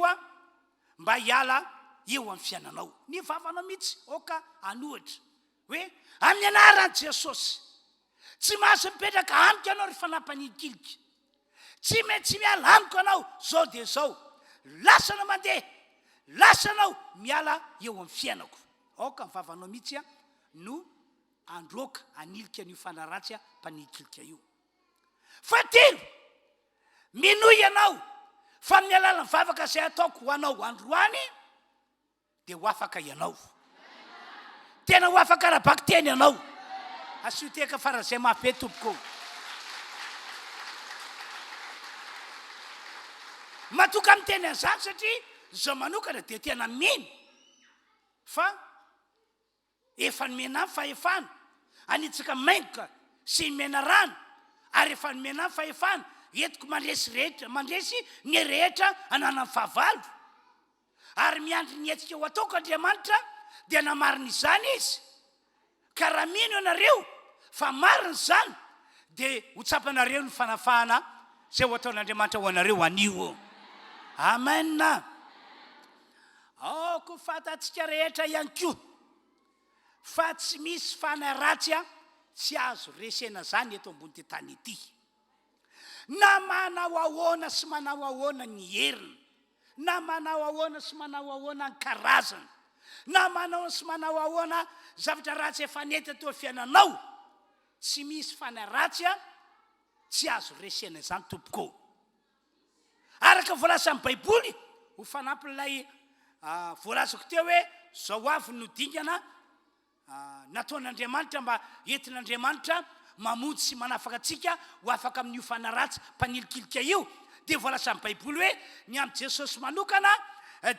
mba hiala eo amin'ny fiainanao. Ny vavanao mihitsy aoka hanohitra hoe amin'ny anaran'i Jesosy. Tsy mahazo mipetraka amiko ianao ry fanapanikilika. Tsy maintsy miala amiko ianao zao dia zao. Lasa anao mandeha, lasa anao miala eo amin'ny fiainako. Aoka ny vavanao mihitsy no androaka hanilika an'io fanahy ratsy mpanikilika io. Fahatelo, minoa ianao fa amin'ny alalan'ny vavaka izay ataoko ho anao androany, dia ho afaka ianao. Tena ho afaka ara-bakiteny ianao. Asio tehaka faran'izay mafy be tompoko. Matoka miteny an'izany satria izaho manokana dia tena mino fa Efa nomena ahy fahefana hanitsaka maingoka sy ny menarana, ary efa nomena ahy fahefana entiko mandresy rehetra, mandresy ny rehetra ananan'ny fahavalo. Ary miandry ny hetsika ho ataoko Andriamanitra, dia namarina izany Izy. Ka raha mino ianareo fa marina izany, dia ho tsapanareo ny fanafahana izay ho ataon'Andriamanitra ho anareo anio. Amen. Aoka ho fantatsika rehetra ihany koa fa tsy misy fanahy ratsy tsy azo resena izany eto ambon'ity tany ity. Na manao ahoana sy manao ahoana ny heriny, na manao ahoana sy manao ahoana ny karazany, na manao sy manao ahoana zavatra ratsy efa nety teo fiainanao, tsy misy fanahy ratsy tsy azo resena izany tompoko. Araka ny voalazan'ny Baiboly, ho fanampin'ilay voalazako teo hoe zao avy no dingana nataon'Andriamanitra mba entin'Andriamanitra mamonjy sy manafaka antsika ho afaka amin'io fanahy ratsy mpanilikilika io, dia voalazan'ny Baiboly hoe ny amin'i Jesosy manokana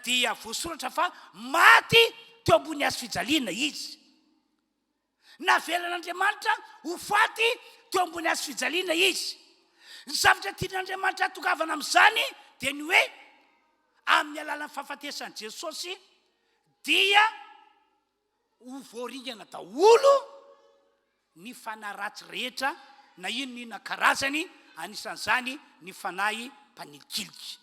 dia voasoratra fa maty teo ambony hazo fijaliana izy. Navelan'Andriamanitra ho faty teo ambony hazo fijaliana izy. Ny zavatra tian'Andriamanitra hatongavana amin'izany dia ny hoe amin'ny alalan'ny fahafatesan'i Jesosy dia ho voaringana daholo ny fanahy ratsy rehetra na inona inona karazany, anisan'izany ny fanahy mpanilikilika.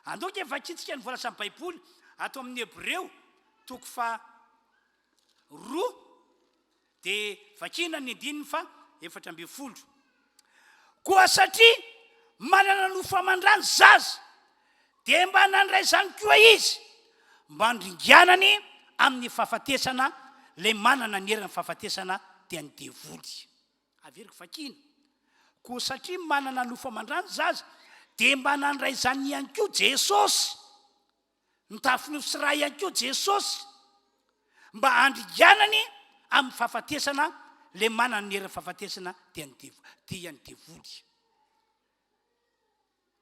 Andao ange vakintsika ny voalazan'ny Baiboly ato amin'ny Hebreo toko faha roa dia vakina ny andininy faha 14. Koa satria manana nofo aman-dra ny zaza, dia mba nandray izany koa izy, mba handringanany amin'ny fahafatesana ilay manana ny herin'ny fahafatesana, dia ny devoly. Averiko vakina. Koa satria manana nofo aman-dra ny zaza, dia mba nandray izany ihany koa Jesosy. Nitafy nofo sy ra ihany koa Jesosy mba handringanany amin'ny fahafatesana ilay manana ny herin'ny fahafatesana dia ny devo, dia ny devoly.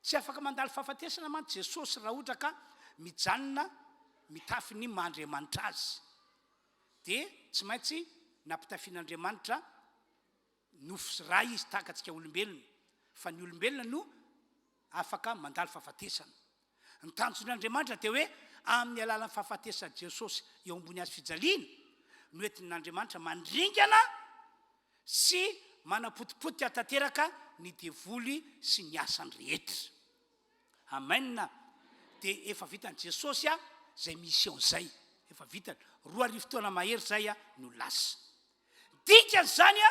Tsy afaka mandalo fahafatesana mantsy Jesosy raha ohatra ka mijanona mitafy ny maha Andriamanitra azy. Dia tsy maintsy nampitafian'Andriamanitra nofo sy ra izy tahaka antsika olombelona, fa ny olombelona no afaka mandalo fahafatesana. Ny tanjon'Andriamanitra dia hoe amin'ny alalan'ny fahafatesan'i Jesosy eo ambony hazo fijaliana no entin'Andriamanitra mandringana sy manapotipotika tanteraka ny devoly sy ny asany rehetra. Amen. Dia efa vitan'i Jesosy izay mission izay. Efa vitany. 2000 taona mahery izay no lasa. Dikan'izany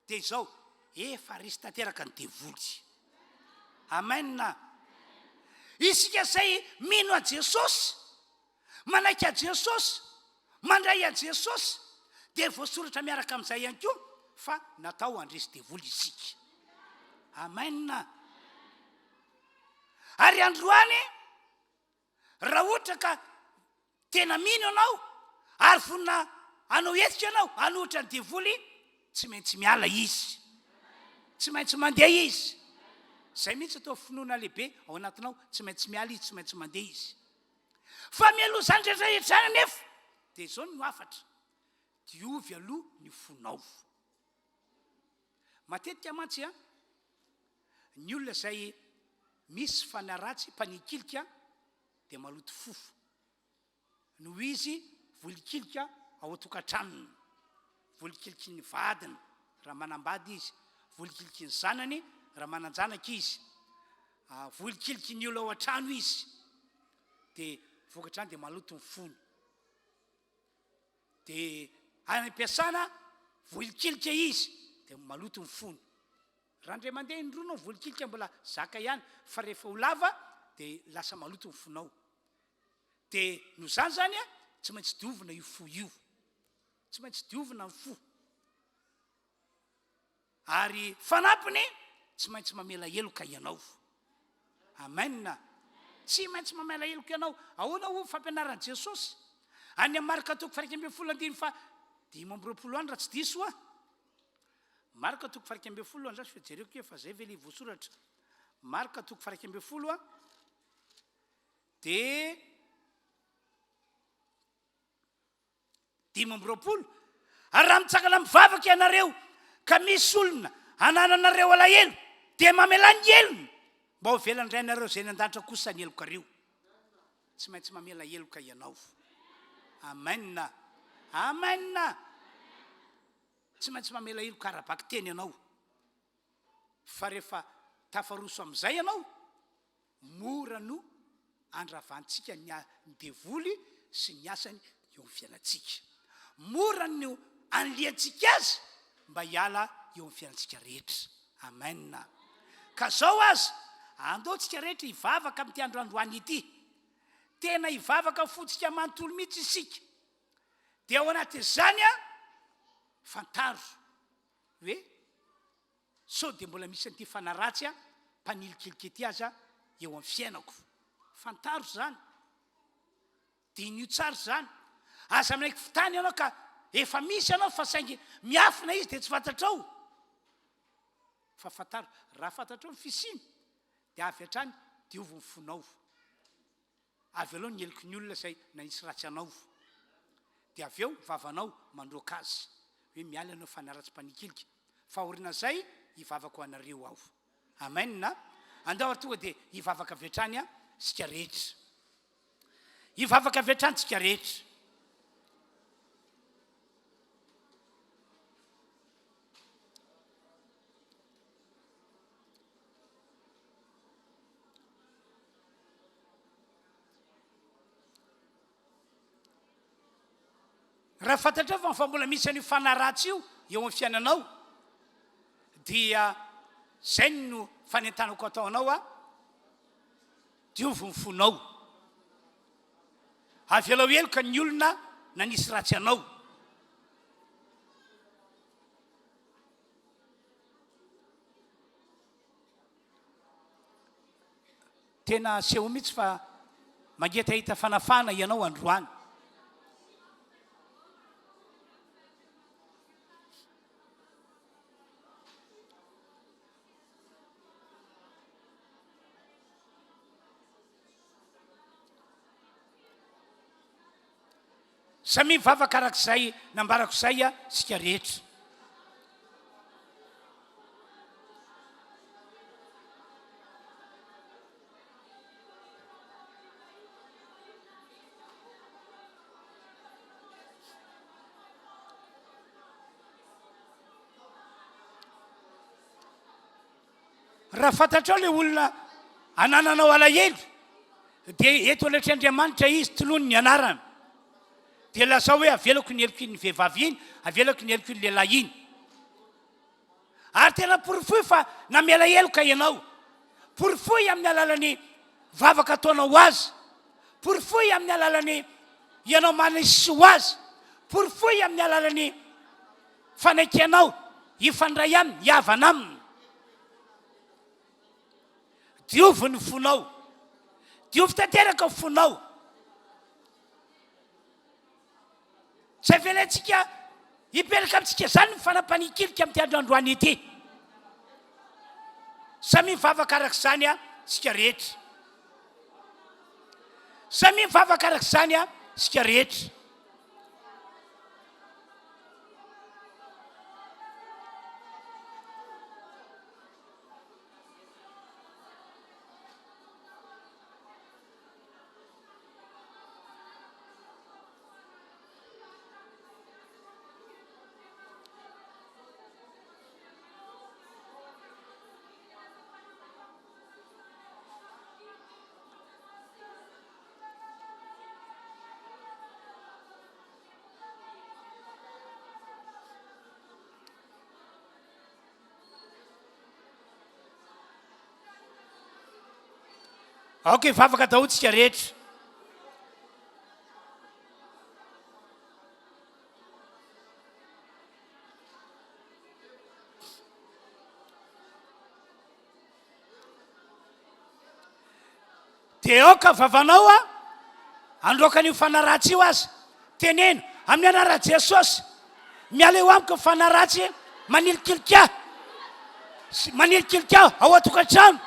dia izao, efa resy tanteraka ny devoly. Amen. Isika izay mino an'i Jesosy, manaiky an'i Jesosy, mandray an'i Jesosy, dia voasoratra miaraka amin'izay ihany koa fa natao handresy devoly isika. Amen. Ary androany Raha ohatra ka tena mino ianao ary vonona hanao hetsika ianao hanohitra ny devoly, tsy maintsy miala izy. Tsy maintsy mandeha izy. Izay mihitsy atao finoana lehibe ao anatinao, tsy maintsy miala izy, tsy maintsy mandeha izy. Fa mialoha izany rehetra rehetra izany anefa, dia izao no hafatra, diovy aloha ny fonao. Matetika mantsy an, Ny olona izay misy fanahy ratsy mpanikilika dia maloto fofo noho izy voalikilika ao an-tokantranony, voalikiliky ny vadiny raha manambady izy, voalikiliky ny zanany raha manan-janaka izy, voalikiliky ny olona ao an-trano izy, dia vokatr'izany dia maloto ny fony. Dia any am-piasana voalikilika izy dia maloto ny fony. Raha indray mandeha indroa anao volikilika mbola zaka ihany fa rehefa ho lava dia lasa maloto ny fonao. Dia noho izany izany a, tsy maintsy diovina io fo io. Tsy maintsy diovina ny fo. Ary fanampiny, tsy maintsy mamela heloka ianao. Amen. Tsy maintsy mamela heloka ianao. Ahoana hoy ny fampianaran'i Jesosy? Any amin'ny Marka toko faha 11 andininy faha 25 any raha tsy diso aho. Marka toko faha 11 andraso fa jereko kely fa zay ve le voasoratra. Marka toko faha 11 a de 25 ary raha mitsangana mivavaka ianareo ka misy olona anananareo alahelo dia mamelà ny helony mba ho velan'ny Rainareo izay any an-danitra kosa ny helokareo. Tsy maintsy mamela heloka ianao. Amen. Amen. Tsy maintsy mamela heloka ara-bakiteny ianao. Fa rehefa tafaroso amin'izay ianao, mora no andravantsika ny devoly sy ny asany eo amin'ny fiainantsika. Mora no anliantsika azy mba hiala eo amin'ny fiainantsika rehetra. Amen. Ka zao aza, andao tsika rehetra hivavaka amin'ity andro androany ity. Tena hivavaka fontsika manontolo mihitsy isika. Dia ao anatin'izany an, fantaro hoe sao dia mbola misy an'ity fanahy ratsy mpanilikilika ity aza eo amin'ny fiainako. Fantaro izany. Diniho tsara izany. Aza manaiky fitana ianao ka efa misy ianao fa saingy miafina izy dia tsy fantatrao. Fa fantaro, raha fantatrao ny fisiany dia avy hatrany diovy ny fonao. Avelao ny heloky ny olona izay nanisy ratsy anao. Dia avy eo vavanao mandroaka azy. Hoe miala ianao fa naratsy mpanikilika. Fa aorian'izay hivavaka ho anareo aho. Amen a! Andao ary tonga dia hivavaka avy hatrany isika rehetra. Hivavaka avy hatrany tsika rehetra. Raha fantatrao fa mbola misy an'io fanahy ratsy io eo amin'ny fiainanao dia zay no fanentanako atao anao a, diovy ny fonao. Avelao heloka ny olona nanisy ratsy anao. Tena aseho mihitsy fa mangetaheta fanafahana ianao androany. Samia mivavaka araka izay nambarako izay isika rehetra. Raha fantatrao ilay olona anananao alahelo dia eto anatrehan'Andriamanitra izy, tolony ny anarany. Dia lazao hoe avelako ny heloky ny vehivavy iny, avelako ny heloky ny lehilahy iny. Ary tena porofoy fa namela heloka ianao. Porofoy amin'ny alalan'ny vavaka ataonao ho azy. Porofoy amin'ny alalan'ny ianao manisy ho azy. Porofoy amin'ny alalan'ny Fanaikenao hifandray aminy, hihavana aminy. Diovy ny fonao. Diovy tanteraka ny fonao. Tsy avelantsika hipetraka amintsika izany ny fanapanikilika amin'ity andro androany ity. Samia mivavaka araka izany isika rehetra. Samia mivavaka araka izany isika rehetra. Aoka hivavaka daholo tsika rehetra. Dia aoka vavanao a handroaka an'io fanahy ratsy io aza. Teneno, amin'ny anaran'i Jesosy, miala eo amiko ny fanahy ratsy manilikilika ahy, sy manilikilika ahy ao an-tokantrano,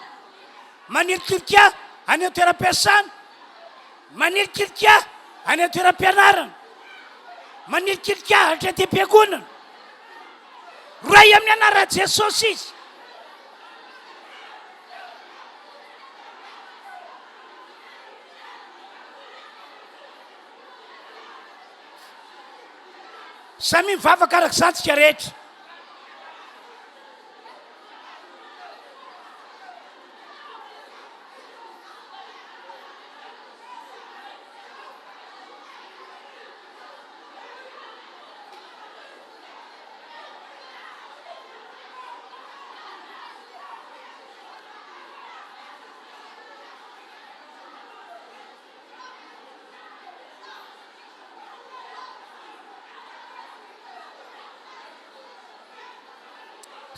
manilikilika ahy any an-toeram-piasana, manilikilika ahy any an-toeram-pianarana, manilikilika ahy hatraty am-piangonana. Ray amin'ny anaran'i Jesosy izy. Samia mivavaka araka izany tsika rehetra.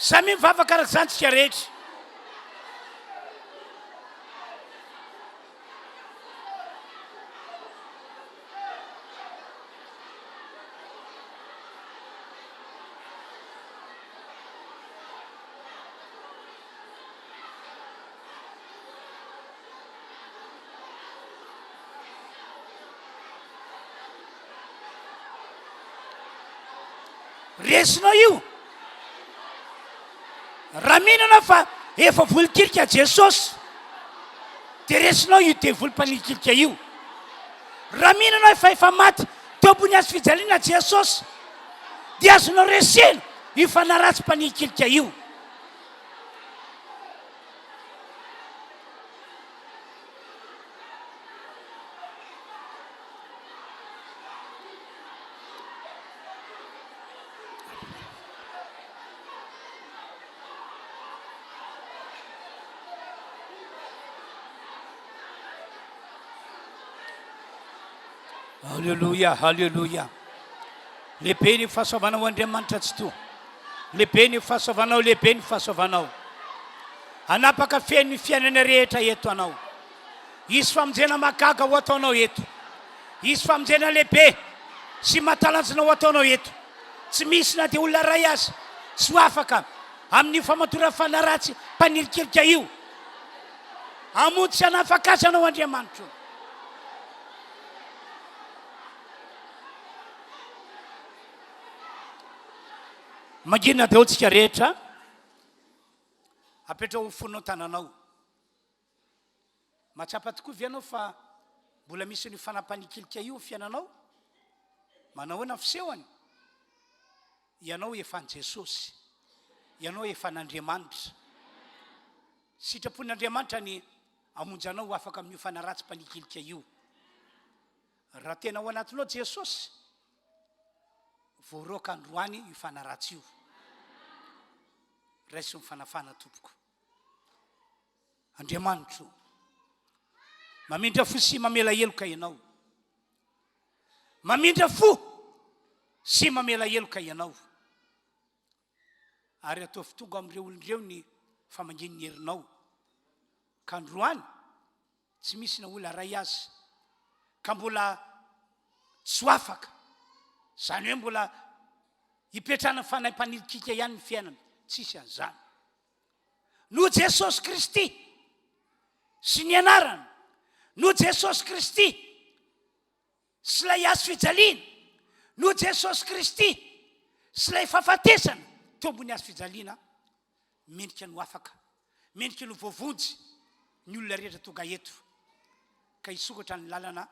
Samia mivavaka araka izany tsika rehetra. Resinao io. Raha mino ianao fa efa volikilika Jesosy, dia resinao io devoly mpanilikilika io. Raha mino ianao fa efa maty teo ambony hazo fijaliana Jesosy, dia azonao resena io fanahy ratsy mpanilikilika io. Alléluia, Alléluia. Lehibe ny fahasoavanao Andriamanitra Tsitoha. Lehibe ny fahasoavanao, lehibe ny fahasoavanao. Hanapaka feno ny fiainana rehetra eto anao. Hisy famonjena mahagaga ho ataonao eto. Hisy famonjena lehibe sy mahatalanjona ho ataonao eto. Tsy misy na dia olona iray aza tsy ho afaka amin'io famantoran'ny fanahy ratsy mpanilikilika io. Hamonjy sy hanafaka azy Ianao Andriamanitro. Mangina daholo tsika rehetra. Apetraho amin'ny fonao ny tananao. Mahatsapa tokoa ve ianao fa mbola misy an'io fanapanikilika io amin'ny fiainanao? Manao ahoana ny fisehony? Ianao efa an'i Jesosy. Ianao efa an'Andriamanitra. Sitrapon'Andriamanitra ny hamonjy anao ho afaka amin'io fanahy ratsy mpanikilika io. Raha tena ao anatinao Jesosy, voaroaka androany io fanahy ratsy io. Raiso ny fanafana tompoko. Andriamanitro, mamindra fo sy mamela heloka Ianao. Mamindra fo sy mamela heloka Ianao. Ary ataovy tonga amin'ireo olona ireo ny famangian'ny herinao. Ka androany, tsy misy na olona iray aza ka mbola tsy ho afaka. Izany hoe mbola hipetrahana fanahy mpanilikika ihany ny fiainana. Tsisy an'izany. Noho Jesosy Kristy sy ny anarany, noho Jesosy Kristy sy ilay hazo fijaliana, noho Jesosy Kristy sy ilay fahafatesana teo ambony hazo fijaliana, mendrika ny ho afaka, mendrika ny ho voavonjy ny olona rehetra tonga eto, ka hisokatra ny lalana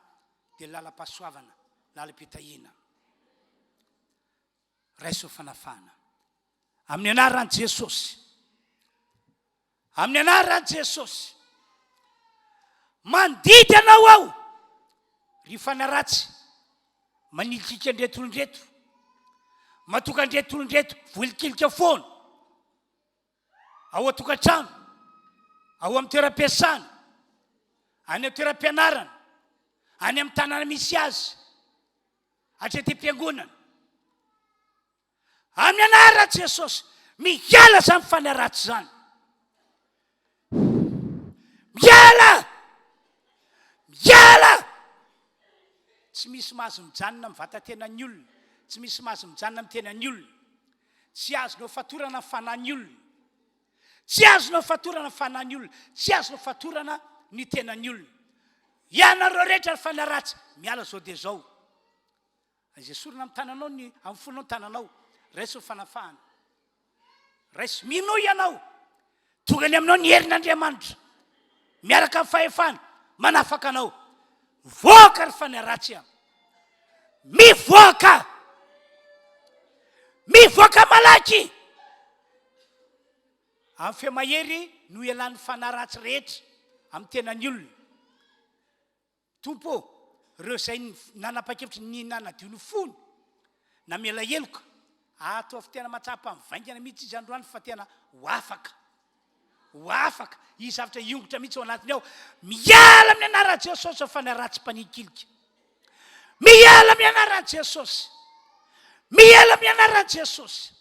dia lalam-pahasoavana, lalam-pitahiana. Raiso fanafahana. Amin'ny anaran'i Jesosy. Amin'ny anaran'i Jesosy. Mandidy anao aho, ry fanahy ratsy, manilikilika an'ireto olona ireto, matoka an'ireto olona ireto, voalikilika foana, ao an-tokantrano, ao amin'ny toeram-piasana, any an-toeram-pianarana, any amin'ny tanàna misy azy, hatrety am-piangonana. Amin'ny anaran'i Jesosy, miala izany fanahy ratsy izany. Miala! Miala! Tsy misy mahazo mijanona amin'ny vatatenan'ny olona. Tsy misy mahazo mijanona amin'ny tenan'ny olona. Tsy azonao fatorana ny fanahin'ny olona. Tsy azonao fatorana ny fanahin'ny olona. Tsy azonao fatorana ny tenan'ny olona. Ianareo rehetra ny fanahy ratsy, miala zao dia zao. Aiza esorina amin'ny tananao ny amin'ny fonao ny tananao. Raiso ny fanafahana. Raiso. Minoa ianao. Tonga any aminao ny herin'Andriamanitra. Miaraka amin'ny fahefana manafaka anao. Mivoaka ry fanahy ratsy a. Mivoaka. Mivoaka malaky. Amin'ny feo mahery no ialan'ny fanahy ratsy rehetra amin'ny tenan'ny olona. Tompo ô, ireo izay nanapa-kevitra ny nanadio ny fony, namela heloka, ataovy tena mahatsapa mivaingana mihitsy izy androany fa tena ho afaka, ho afaka, hisy zavatra hiongotra mihitsy ao anatiny ao. Miala amin'ny anaran'i Jesosy fa ny ratsy mpanikilika. Miala amin'ny anaran'i Jesosy. Miala amin'ny anaran'i Jesosy.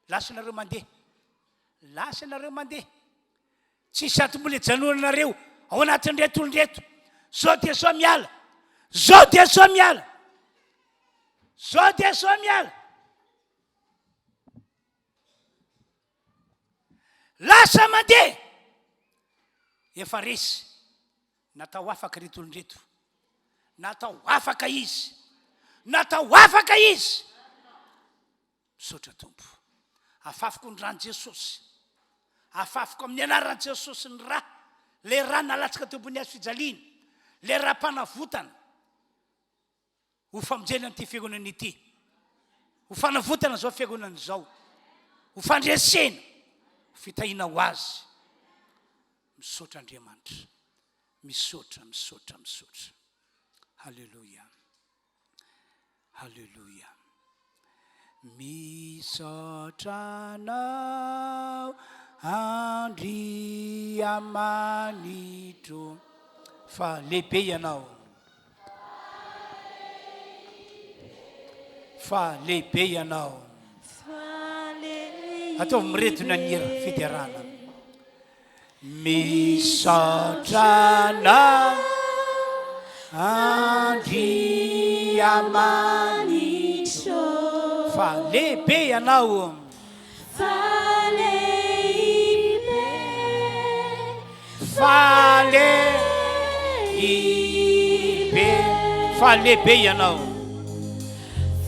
Lasa nareo mandeha. Lasa nareo mandeha. Tsisy ato mbola hijanonanareo ao anatin'ireto olona ireto. Zao dia zao miala. Zao dia zao miala. Zao dia zao miala. Lasa mandeha. Efa resy. Natao afaka ireto olona ireto. Natao afaka izy. Natao afaka izy. Misaotra Tompo. Afafiko ny ran'i Jesosy. Afafiko amin'ny anaran'i Jesosy ny ra, ilay ra nalatsaka teo ambony hazo fijaliana, ilay ra-panavotana ho famonjena an'ity fiangonana ity, ho fanavotana izao fiangonana izao, ho fandresena, ho fitahiana ho azy. Misaotra Andriamanitra. Misaotra, misaotra, misaotra. Haleloia. Haleloia. Misaotra anao Andriamanitro fa lehibe ianao. Fa lehibe ianao. Ataovy miredona ny hira fiderana. Misaotra anao Andriamanitro. Fa lehibe ianao. Fa lehibe. Fa lehibe. Fa lehibe ianao.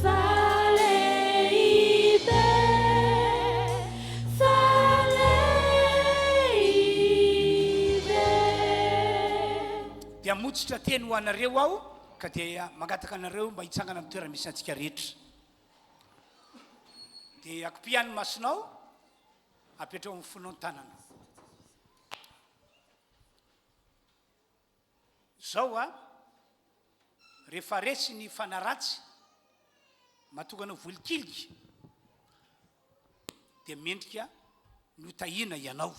Fa lehibe. Fa lehibe. Dia hamotsitra teny ho anareo aho, ka dia mangataka anareo mba hitsangana amin'ny toerana misy antsika rehetra. Dia akipia ny masonao, apetraho amin'ny fonao ny tanana. Zao a, rehefa resy ny fanahy ratsy, mahatonga anao volikilika, dia mendrika ny ho tahiana ianao.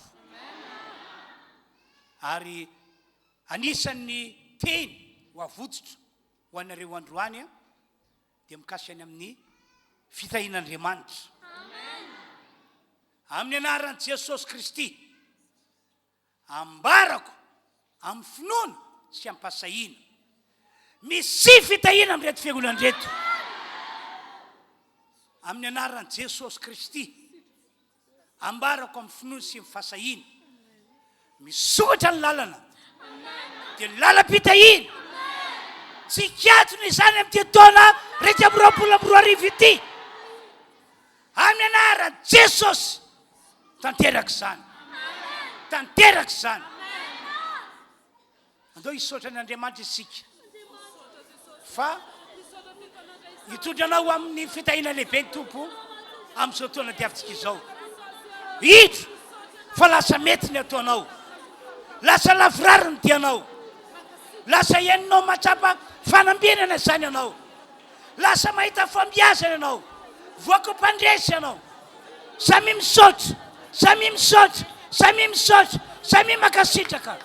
Ary anisan'ny teny ho avotsotro ho anareo androany dia mikasika ny amin'ny fitahian'Andriamanitra. Amin'ny anaran'i Jesosy Kristy. Ambarako amin'ny finoana sy am-pahasahiana. Misy fitahiana amin'ireto fiangonana ireto. Amin'ny anaran'i Jesosy Kristy. Ambarako amin'ny finoana sy amin'ny fahasahiana. Misokatra ny lalana. Dia lalam-pitahiana. Tsy hikatona izany amin'ity taona 2021 ity. Amin'ny anaran'i Jesosy. Tanteraka izany. Tanteraka izany. Andao hisaotra an' Andriamanitra isika fa hitondra anao amin'ny fitahiana lehibe ny Tompo amin'izao taona diavintsika izao. Indro fa lasa mety ny ataonao. Lasa lavorary ny dianao. Lasa henonao mahatsapa fanambinana izany ianao. Lasa mahita fahombiazana ianao. Voako mpandresy ianao. Samia misaotra, samia misaotra, samia misaotra, samia mankasitraka.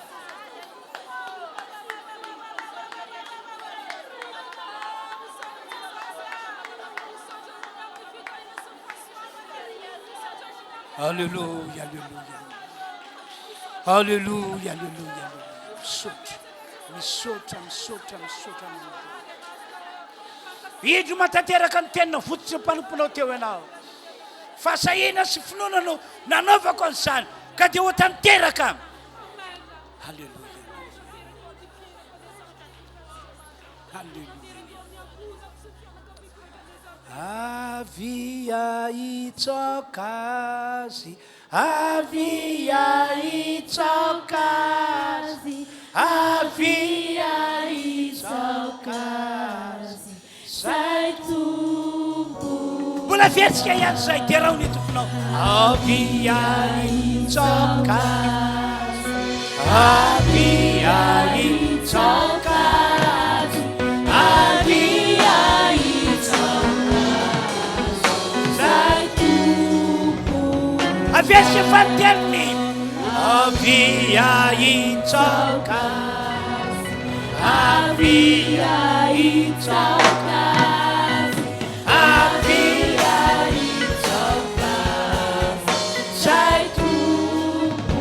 Alléluia, alléluia. Alléluia, alléluia. Misaotra, misaotra, misaotra, misaotra aminao. Indro matanteraka ny teny navototry ny mpanomponao teo ianao. Fahasahiana sy finoana no nanaovako an'izany, ka dia ho tanteraka. Alléluia. Alléluia. Avia hitsaoka azy, avia hitsaoka azy, avia hitsaoka azy, zay Tompo. Mbola vetsika ihany izay, derao ny Tomponao. Avia hitsaoka azy, avia hitsaoka azy, avia hitsaoka azy, zay Tompo. Avia sy fanintelony. Avia hitsaoka azy, avia hitsaoka azy, avia hitsaoka azy, zay Tomponao.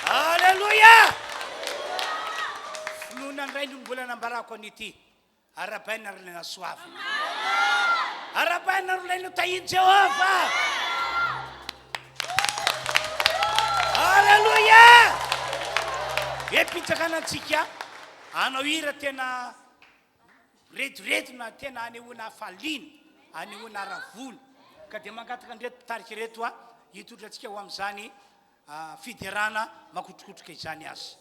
Aleloia! Finoana indray no mbola nambarako an'ity. Arahabaina ry ilay nasoavina. Arahabaina ry ilay notahin'i Jehovah. Aleloia! Epitsakana antsika hanao hira tena. Miredoredona tena anehoana hafaliana, anehoana haravoana. Ka dia mangataka an'ireto mpitarika ireto aho hitondra antsika ho amin'izany fiderana makotrokotroka izany aza.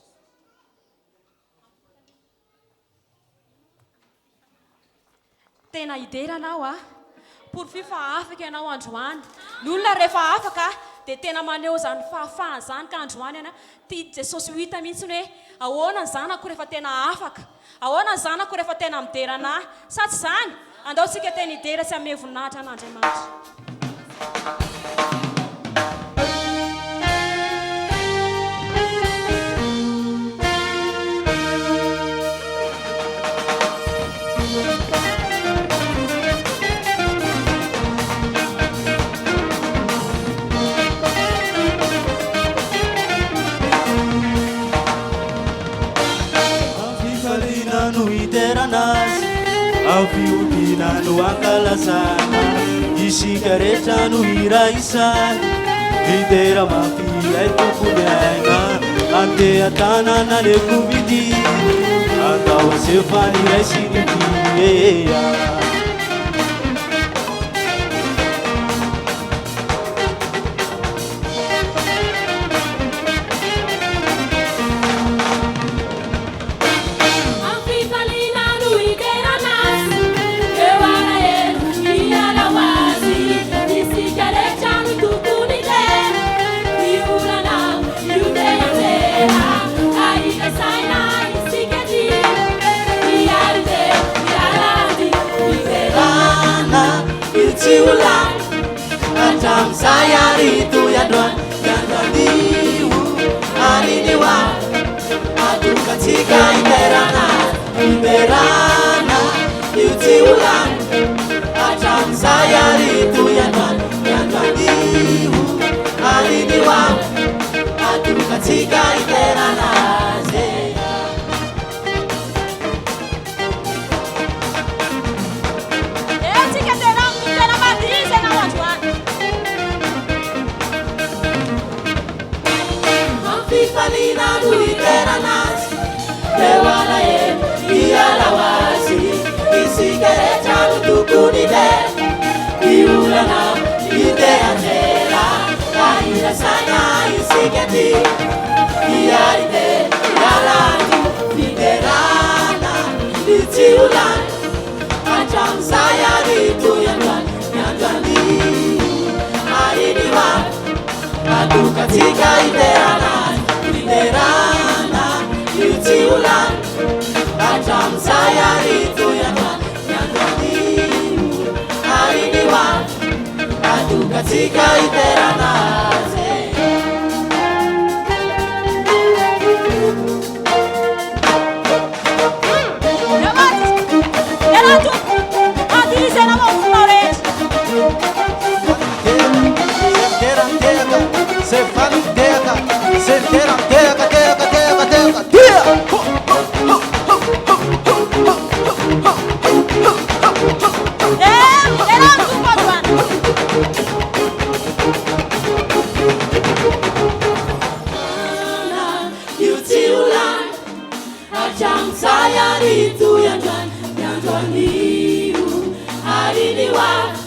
Tena hidera anao aho. Porofio fa afaka ianao androany. Ny olona rehefa afaka dia tena maneho izany fahafahana izany ka androany ana tian'i Jesosy ho hita mihitsy hoe ahoana ny zanako rehefa tena afaka. Ahoana ny zanako rehefa tena midera anah. Sa tsy izany? Andao tsika tena hidera sy hanome voninahitra an'Andriamanitra. Fifaliana no hiderana azy, Amin'ny fihobiana no ankalazana, Isika rehetra no hiray isaina, Midera mafy ilay Tompon'ny aina, Andeha tanana aleoko midia, Andao aseho fa ny iray sy ny tia. Am-pifaliana no hiderana Azy, Eo alahelo hiala ho azy, Isika rehetra no tokony hidera, Ny olana io dia hianjera, Ka hiray saina isika tia, Hiary dia hiala andy, Hiderana io tsy ho lany, Hatramin'izay ary toy androany, Ny andro anio ary ny ho avy, Atokantsika hiderana Azy, hiderana io tsy ho lany. Hatramin'izay ary toy androany, ny andro anio ary ny ho avy, Atokantsika hiderana Azy. Eo tsika tena tena mandihy ianao androany. Am-pifaliana no hiderana Azy, Reo alahelo hiala ho azy, Isika rehetra no tokony hidera, Ny olana hideradera, Ka hirasaina isika aty, Hiary dia hiala aty, Fiderana ny tsy ho lany, Hatramin'izay ary toy androany, Ny andro anio ary ny ho avy. Atokantsika hiderana Azy, hiderana io tsy ho lany, hatramin'izay ary toy androany, ny andro anio ary ny ho avy, atokantsika hiderana Azy. Io tsy ho lany Hatramin'izay ary hitohy androany ny andro anio ary ny ho avy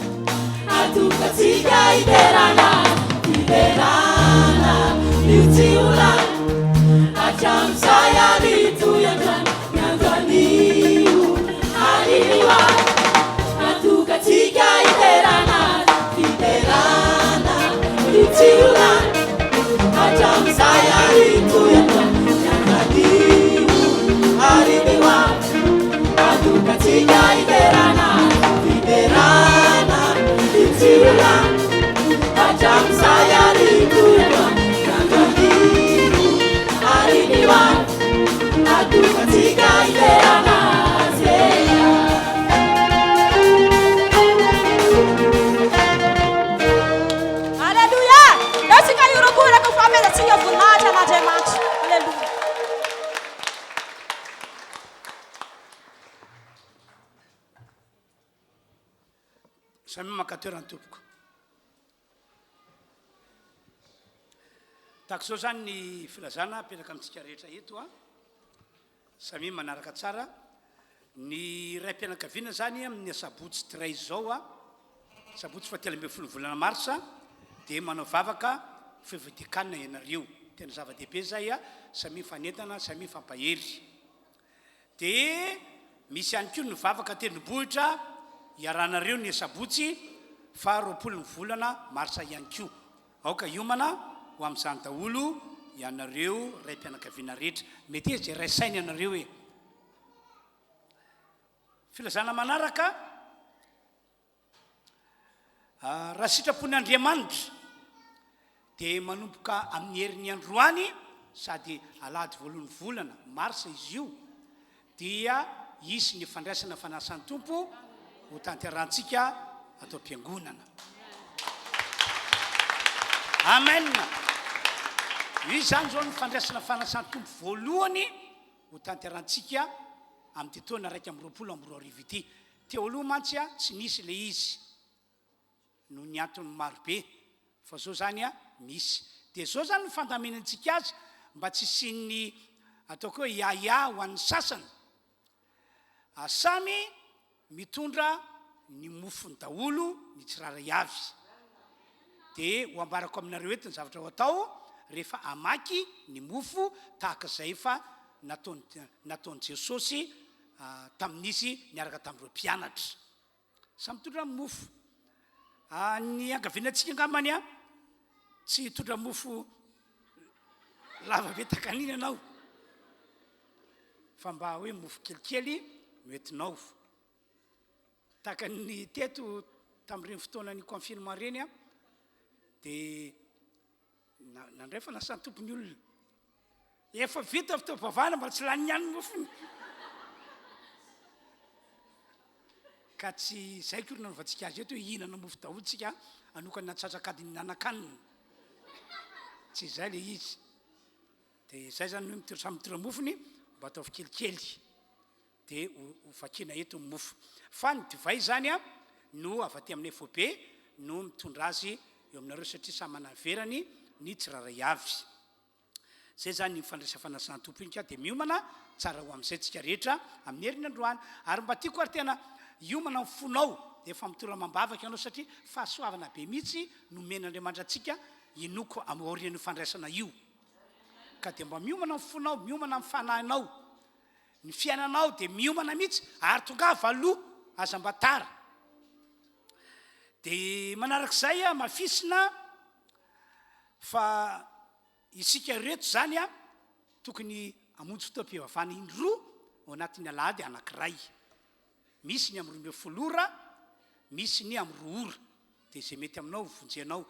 Hatokantsika hiderana Azy, hiderana io tsy ho lany Hatramin'izay ary hitohy androany ny andro anio ary ny ho avy Hatokantsika hiderana Azy, hiderana io tsy ho lany Hatramin'izay ary hitohy hatrany ny ankadio ary ny ho avy Hatokantsika hiderana Azy, fiderana io tsy ho lany Hatramin'izay ary hitohy hatrany ny ankadio ary ny ho avy Hatokantsika hiderana Azy Aleloia! Ndao tsika hiorokoraka ho fanomezantsika voninahitra an'Andriamanitra. Aleloia! Samia maka toerana tompoko. Tahaka izao izany ny filazana apetraka amintsika rehetra eto a. Samia manaraka tsara. Ny raim-pianakaviana izany amin'ny asabotsy treize izao, sabotsy faha 13 ny volana marsa, dia manao vavaka fivodian-kanina ianareo. Tena zava-dehibe izay, samia mifanentana, samia mifampahery. Dia misy ihany koa ny vavaka an-tendrombohitra iarahanareo ny asabotsy faha 20 ny volana marsa ihany koa. Aoka hiomana ho amin'izany daholo ianareo raim-pianakaviana rehetra. Meteza izay ray saina ianareo e! Filazana manaraka, Raha sitrapon'Andriamanitra dia manomboka amin'ny herin'ny androany sady alahady voalohan'ny volana marsa izy io dia hisy ny fandraisana fanasan'ny Tompo ho tanterahantsika ato am-piangonana. Amen! Io izany izao ny fandraisana fanasan'ny Tompo voalohany ho tanterahantsika amin'ity taona 2021 ity. Teo aloha mantsy tsy nisy ilay izy noho ny antony maro be fa zao zany misy. Dia zao zany ny fandaminantsika azy mba tsy hisian'ny ataoko hoe hiahiahy ho an'ny sasany. Samy mitondra ny mofony daholo ny tsirairay avy. Dia ho ambarako aminareo eto ny zavatra ho atao rehefa hamaky ny mofo tahaka izay efa nataony nataon'i Jesosy tamin'izy niaraka tamin'ireo mpianatra. Samy mitondra ny mofo. Ny ankaviana antsika angambany a, tsy hitondra mofo lava be tahaka an'iny ianao, fa mba hoe mofo kelikely no entinao. Tahaka ny teto tamin'ireny fotoanan'ny confinement ireny a, dia nandray fanasan'ny Tompo ny olona. Efa vita fotoam-pivavahana mba tsy lany ihany ny mofony. Ka tsy izay akory nanaovantsika azy eto hoe hihinana mofo daholo tsika hanokana antsasak'adiny hihinana-kanina. Tsy izay ilay izy. Dia izay izany hoe mitondra samy mitondra mofony mba ataovy kelikely. Dia ho vakiana eto ny mofo. Fa ny divay izany no avy aty aminay foibe no mitondra azy eo aminareo satria samy manana ny verany ny tsirairay avy. Izay izany ny fandraisana fanasan'ny Tompo iny ka dia miomana tsara ho amin'izay tsika rehetra amin'ny heriny androany. Ary mba tiako ary tena hiomana ny fonao efa mitory amam-bavaka ianao satria fahasoavana be mihitsy nomen'Andriamanitra antsika inoako aorian'io fandraisana io. Ka dia mba miomana ny fonao, miomana ny fanahinao. Ny fiainanao dia miomana mihitsy ary tongava aloha, aza mba tara. Dia manarak'izay hamafisina fa isika ireto izany a, tokony hamonjy fotoam-pivavahana indroa ao anatin'ny alahady anankiray. Misy ny amin'ny 12 ora, misy ny amin'ny roa ora. Dia izay mety aminao vonjenao.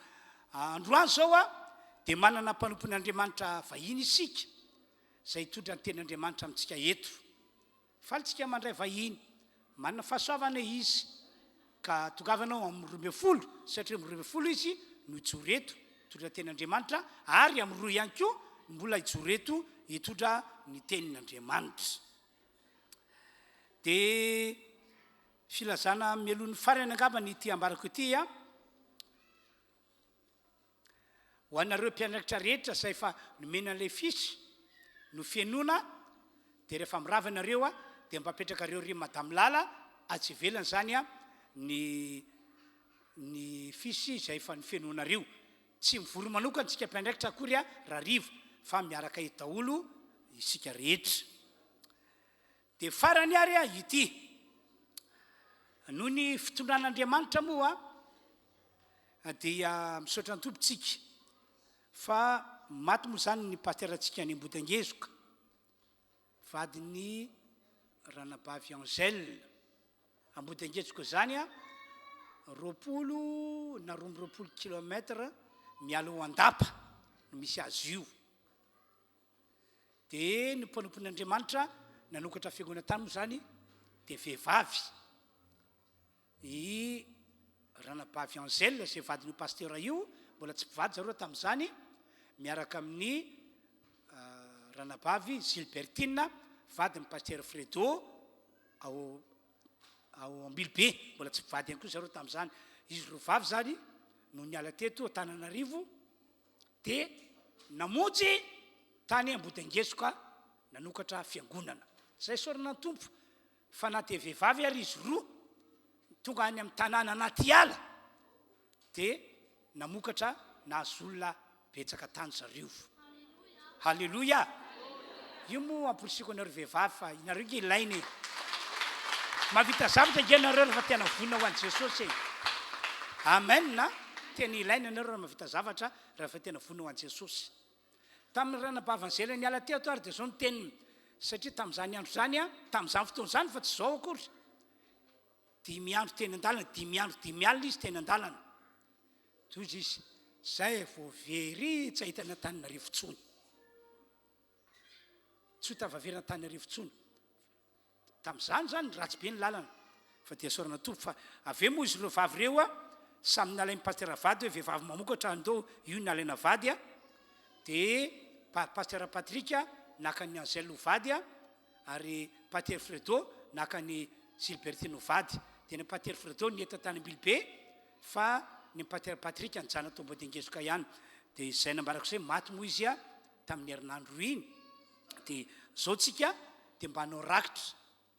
Androany izao a, dia manana mpanompon'Andriamanitra vahiny isika. izay hitondra ny tenin'Andriamanitra amintsika eto. Faly tsika mandray vahiny. Manana fahasoavana izy. Ka tongava ianao amin'ny 12, satria amin'ny 12 izy no hijoro eto, hitondra ny tenin'Andriamanitra, ary amin'ny roa ihany koa no mbola hijoro eto hitondra ny tenin'Andriamanitra. Dia filazana mialoha ny farany angamba ny ity ambarako ity a. Ho anareo mpiandraikitra rehetra izay efa nomena an'ilay fiche nofenoina dia rehefa mirava ianareo dia mba apetrakareo ry Madame Lala atsy ivelany izany ny ny fiche izay efa nofenoinareo. Tsy mivory manokana isika mpiandraikitra akory rahariva fa miaraka eto daholo isika rehetra. Dia farany ary ity. Noho ny fitondran'Andriamanitra moa Dia misaotra ny Tompo tsika fa maty moa zany ny pasteur-ntsika any Ambohidangezoka, vadin'ny ranabavy Angèle. Ambohidangezoka zany a, 20 na 22 kilomètre miala ao Andapa no misy azy io. Dia ny mpanompon'Andriamanitra nanokatra fiangonana tany moa zany dia vehivavy. I Ranabavy Angèle izay vadin'io pasteur io, mbola tsy mpivady zareo tamin'izany, miaraka amin'i Ranabavy Gilbertine vadin'i pasteur Fredo ao ao Ambilobe, mbola tsy mpivady ihany koa zareo tamin'izany. Izy roa vavy izany no niala teto Antananarivo dia namonjy tany Ambodiangezoka nanokatra fiangonana. Izay isaorana ny Tompo. Fa na dia vehivavy ary izy roa tonga any amin'ny tanàna anaty ala dia namokatra nahazo olona betsaka tany zareo. Haleloia! Io moa amporisiko anareo vehivavy fa inareo nge ilaina e. Mahavita zavatra nge nareo rehefa tena vonona ho an'i Jesosy e. Amen a! Tena ilaina ianareo raha mahavita zavatra rehefa tena vonona ho an'i Jesosy. Tamin'ny ranabavin'i Zela niala teto ary dia izao no teniny, satria tamin'izany andro izany, tamin'izany fotoana izany fa tsy izao akory, dimy andro teny an-dalana, dimy andro dimy alina izy teny an-dalana. Toy izy, zay vao very tsy ahitana Antananarivo intsony. Tsy ho tafaverina Antananarivo intsony. Tamin'izany izany ratsy be ny lalana fa dia isaorana Tompo fa avy eo moa izy ireo vavy ireo a samy nalain'i Pasteur vady hoe vehivavy mamokatra andao io nalaina vady a dia Pasteur Patrick naka an'i Angèle ho vady a ary Pater Fredo naka an'i Gilbertine ho vady dia ny Pater Fredo niheta tany Ambilobe fa ny Pater Patrick nijanona tao Ambodingezoka ihany dia izay nambarako izay maty moa izy a tamin'ny herinandro iny Dia zao tsika dia mba hanao rakitra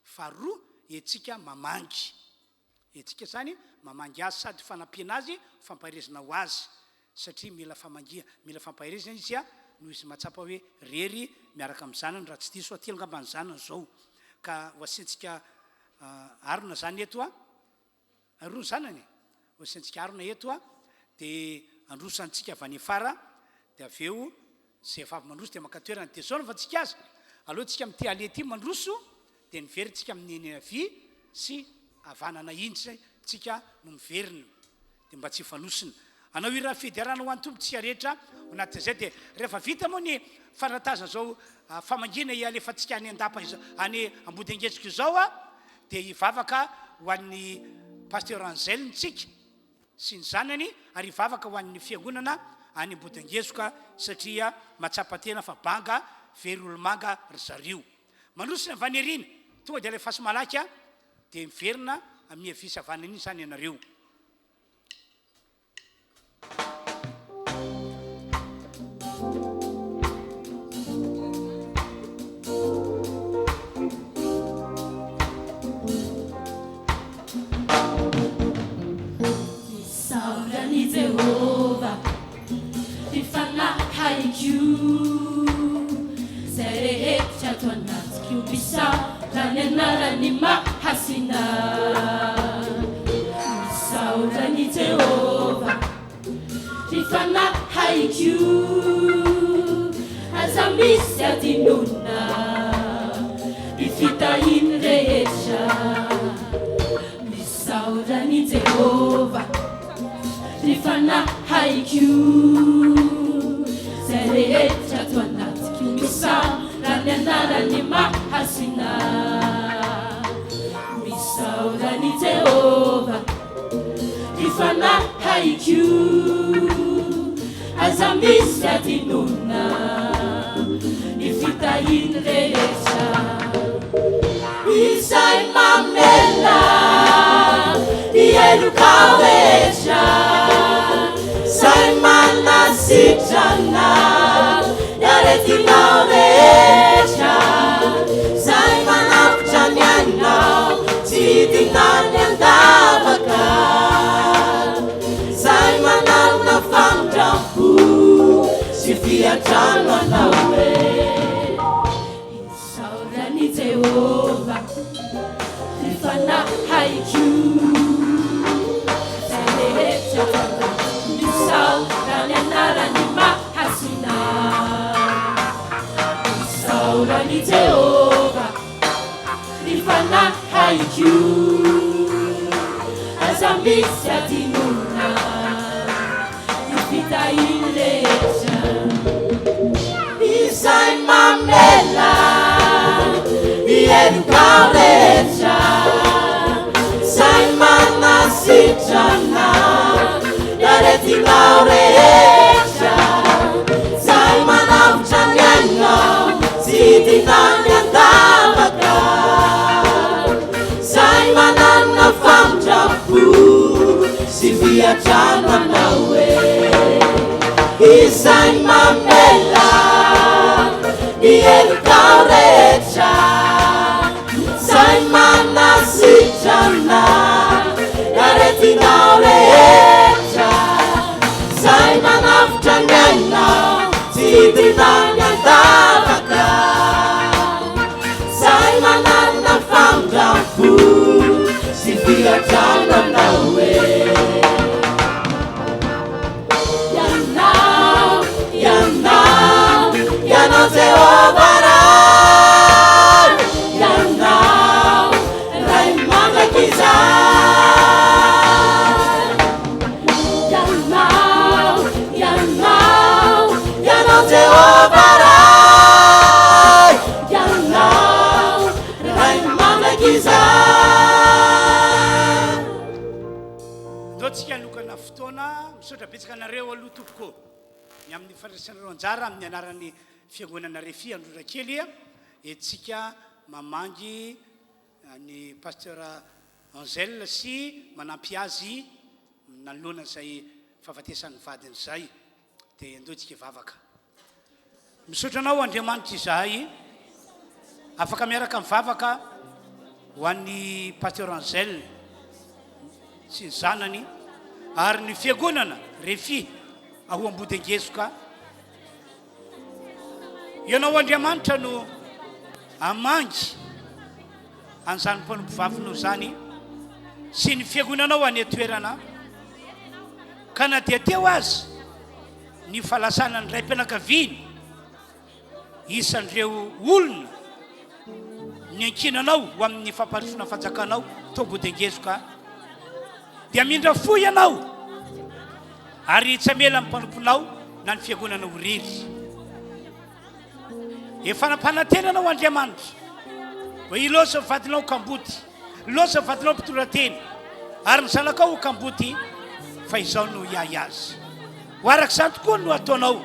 faharoa etsika mamangy. Etsika zany mamangy azy sady fanampiana azy fampaherezana ho azy satria mila famangia, mila fampaherezana izy noho izy mahatsapa hoe rery miaraka amin'ny zanany raha tsy diso aho telo angamba ny zanany zao ka ho asiantsika arona zany eto a. Roa ny zanany e! Ho asiantsika harona eto a, dia handroso antsika avy any afara, dia avy eo izay efa avy mandroso dia maka toerana, dia izao no avantsika azy, aleo tsika amin'ity allée ity mandroso, dia miverina tsika amin'iny havia sy havanana iny tsika no miverina. Dia mba tsy hifanosona. Hanao hira fiderana ho an'ny Tompo tsika rehetra ao anatin'izay dia rehefa vita moa ny fanatazana izao famangiana hialefantsika any an-dapa izao any Ambodiangesika izao dia hivavaka ho an'ny Pasteur Angèle tsika sy ny zanany ary hivavaka ho an'ny fiangonana any Ambodiangezoka satria mahatsapa tena fa banga very olomanga ry zareo. Mandroso ny avy any aoriana tonga dia alefaso malaky dia miverina amin'ny havia sy havanana iny izany ianareo. Misaotra an'i Jehovah, ry fanahiko, izay rehetra ato anatiko. Misaotra ny anarany mahasina. Misaotra an'i Jehovah, ry fanahiko, aza misy adinoina ny fitahiany rehetra. Misaotra an'i Jehovah, ry fanahiko, izay rehetra ato anatiko. Misaotra ny anarany mahasina. Misaotra an'i Jehovah, ry fanahiko, aza misy adinoina ny fitahiany rehetra. Izay mamela ny heloka rehetra, izay manasitrana ny aretinao rehetra, izay manavotra ny ainao tsy hidina any an-davaka, izay manalina famindram-po sy fiantrano anao e. Misaotra an'i Jehovah, ry fanahiko, izay rehetra Misaotra ny anarany mahasina. Misaotra an'i Jehovah, ry fanahiko, aza misy adinoina ny fitahiany rehetra. Izay mamela ny helokao rehetra, izay manasitrana ny aretinao rehetra, izay manavotra ny ainao tsy hidina any an-davaka, izay manana famindram-po sy fiantrano anao e. Izay mamela ny helokao rehetra, izay manasitrana. Midina any an-davaka Zay manana famindram-po Sy fiantrana aminao e Ianao, Ianao, Ianao Jehovah Ray Ianao, Ray mandrakizay Ianao, Ianao, Ianao Jehovah Ray, Ianao Ray mandrakizay. Ndao tsika hanokana fotoana, misaotra betsaka anareo aloha tompoko ny amin'ny fandraisanareo anjara amin'ny anaran'ny fiangonana Refi Androndrakely, entsika mamangy ny Pasteur Angèle sy manampy azy nanoloana izay fahafatesan'ny vadiny izay dia andeha tsika hivavaka. Misaotra anao Andriamanitra izahay afaka miaraka mivavaka ho an'ny Pasteur Angèle sy ny zanany ary ny fiangonana Refi ao Ambodingezoka. Ianao Andriamanitra no hamangy an'izany mpanompovavinao izany sy ny fiangonanao any an-toerana, ka na dia teo aza ny fahalasanan'ny raim-pianakaviany isan'ireo olona niankinanao ho amin'ny fampandrosoana ny fanjakanao tao Ambodingezoka, dia hamindra fo ianao ary tsy hamela ny mpanomponao na ny fiangonana ho irery. Efa nampanantena anao Andriamanitra hoe hilaoza ny vadinao kamboty, hilaoza ny vadinao mpitondra tena, ary ny zanakao ho kamboty, fa izao no hiahy azy. Ho araka izany tokoa no ataonao,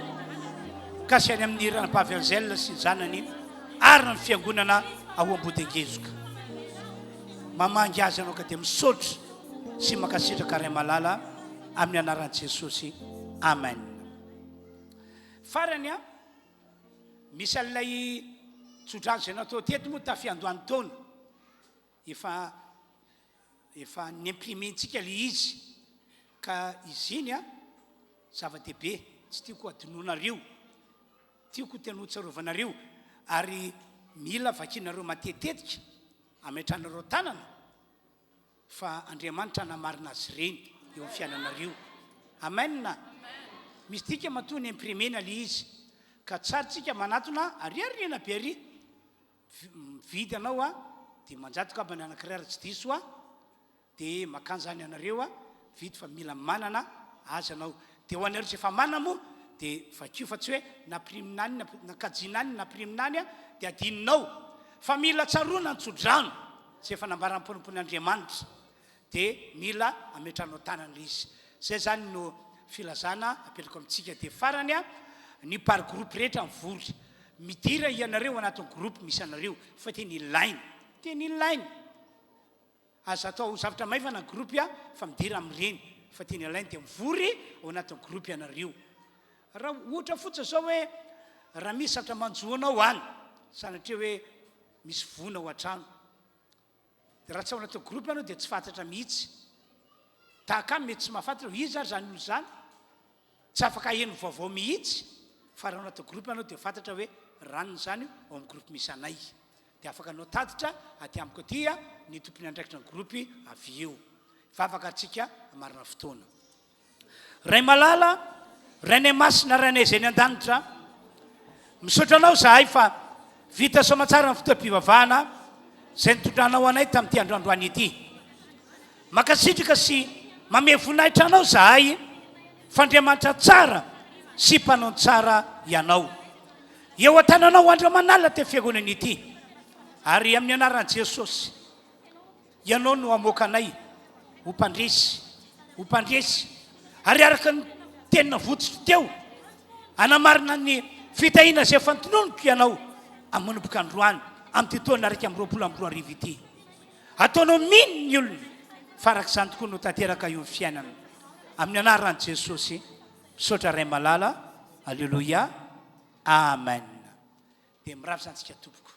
ka sy any amin'ny ranabavy Angèle sy ny zanany ary ny fiangonana ao Ambodingezoka. Mamangy azy ianao ka dia misaotra sy mankasitraka Ray malala amin'ny anaran'i Jesosy. Amen. Farany an, misy an'ilay tsodrano izay natao teto moa tamin'ny fiandohan'ny taona. Efa efa ni-imprimer-ntsika ilay izy. Ka izy iny an, zava-dehibe, tsy tiako hadinoanareo. Tiako tena hotsarovanareo ary mila vakinareo matetitetika, ametranareo tanana. Fa Andriamanitra hanamarina azy ireny eo amin'ny fiainanareo. Amen! Misy dika matoa ny imprimer-na ilay izy. Ka tsara tsika manatona ary aoriana be ary. Mividy anao a, 500 angamba ny anankiray raha tsy diso a. Dia makany izany ianareo a, mividy fa mila manana azy ianao. Dia ho anareo izay efa manana moa dia vakio fa tsy hoe nampirimina any, nakajiana any, nampirimina any dia adinonao. Fa mila tsaroana ny tsodrano. Izay efa nambaran'ny mpanompon' Andriamanitra dia mila ametranao tanana ilay izy. Izay izany no filazana apetrako amintsika. Dia farany, ny par groupe rehetra mivory. Midira ianareo anatin'ny groupe misy anareo fa tena ilaina. Tena ilaina. Aza atao zavatra maivana ny groupe fa midira amin'ireny fa tena ilaina dia mivory ao anatin'ny groupe ianareo. Raha ohatra fotsiny izao hoe raha misy zavatra manjo anao any, sanatria hoe misy vono ao an-trano. Dia raha tsy ao anatin'ny groupe ianao dia tsy fantatra mihitsy. Tahaka ahy mety tsy mahafantatra hoe iza ary izany olona izany. Tsy afaka haheno vaovao mihitsy fa raha ao anatin'ny groupe ianao dia fantatra hoe ranona izany ao amin'ny groupe misy anay. Dia afaka anao tatitra aty amiko aty ny tompon'andraikitra ny groupe avy eo. Hivavaka antsika hamarana fotoana. Ray malala, Rainay masina, Rainay izay any an-danitra, misaotra Anao izahay fa vita soamantsara ny fotoam-pivavahana izay nitondranao anay tamin'ity androandroany ity. Mankasitraka sy mamehy voninahitra Anao izahay fa Andriamanitra tsara sy mpanao ny tsara Ianao. Eo an-tananao andro aman'alina ity fiangonana ity, ary amin'ny anaran'i Jesosy. Ianao no hamoaka anay ho mpandresy, ho mpandresy, ary araka ny teny navotsotro teo, hanamarina ny fitahiana izay efa notononiko Ianao amin'ny manomboka androany, amin'ity taona 2021 ity. Ataonao mino ny olona fa araka izany tokoa no tanteraka eo amin'ny fiainana. Amin'ny anaran'i Jesosy, misaotra Ray malala, Aleloia, Amen. Dia mirary izany tsika tompoko.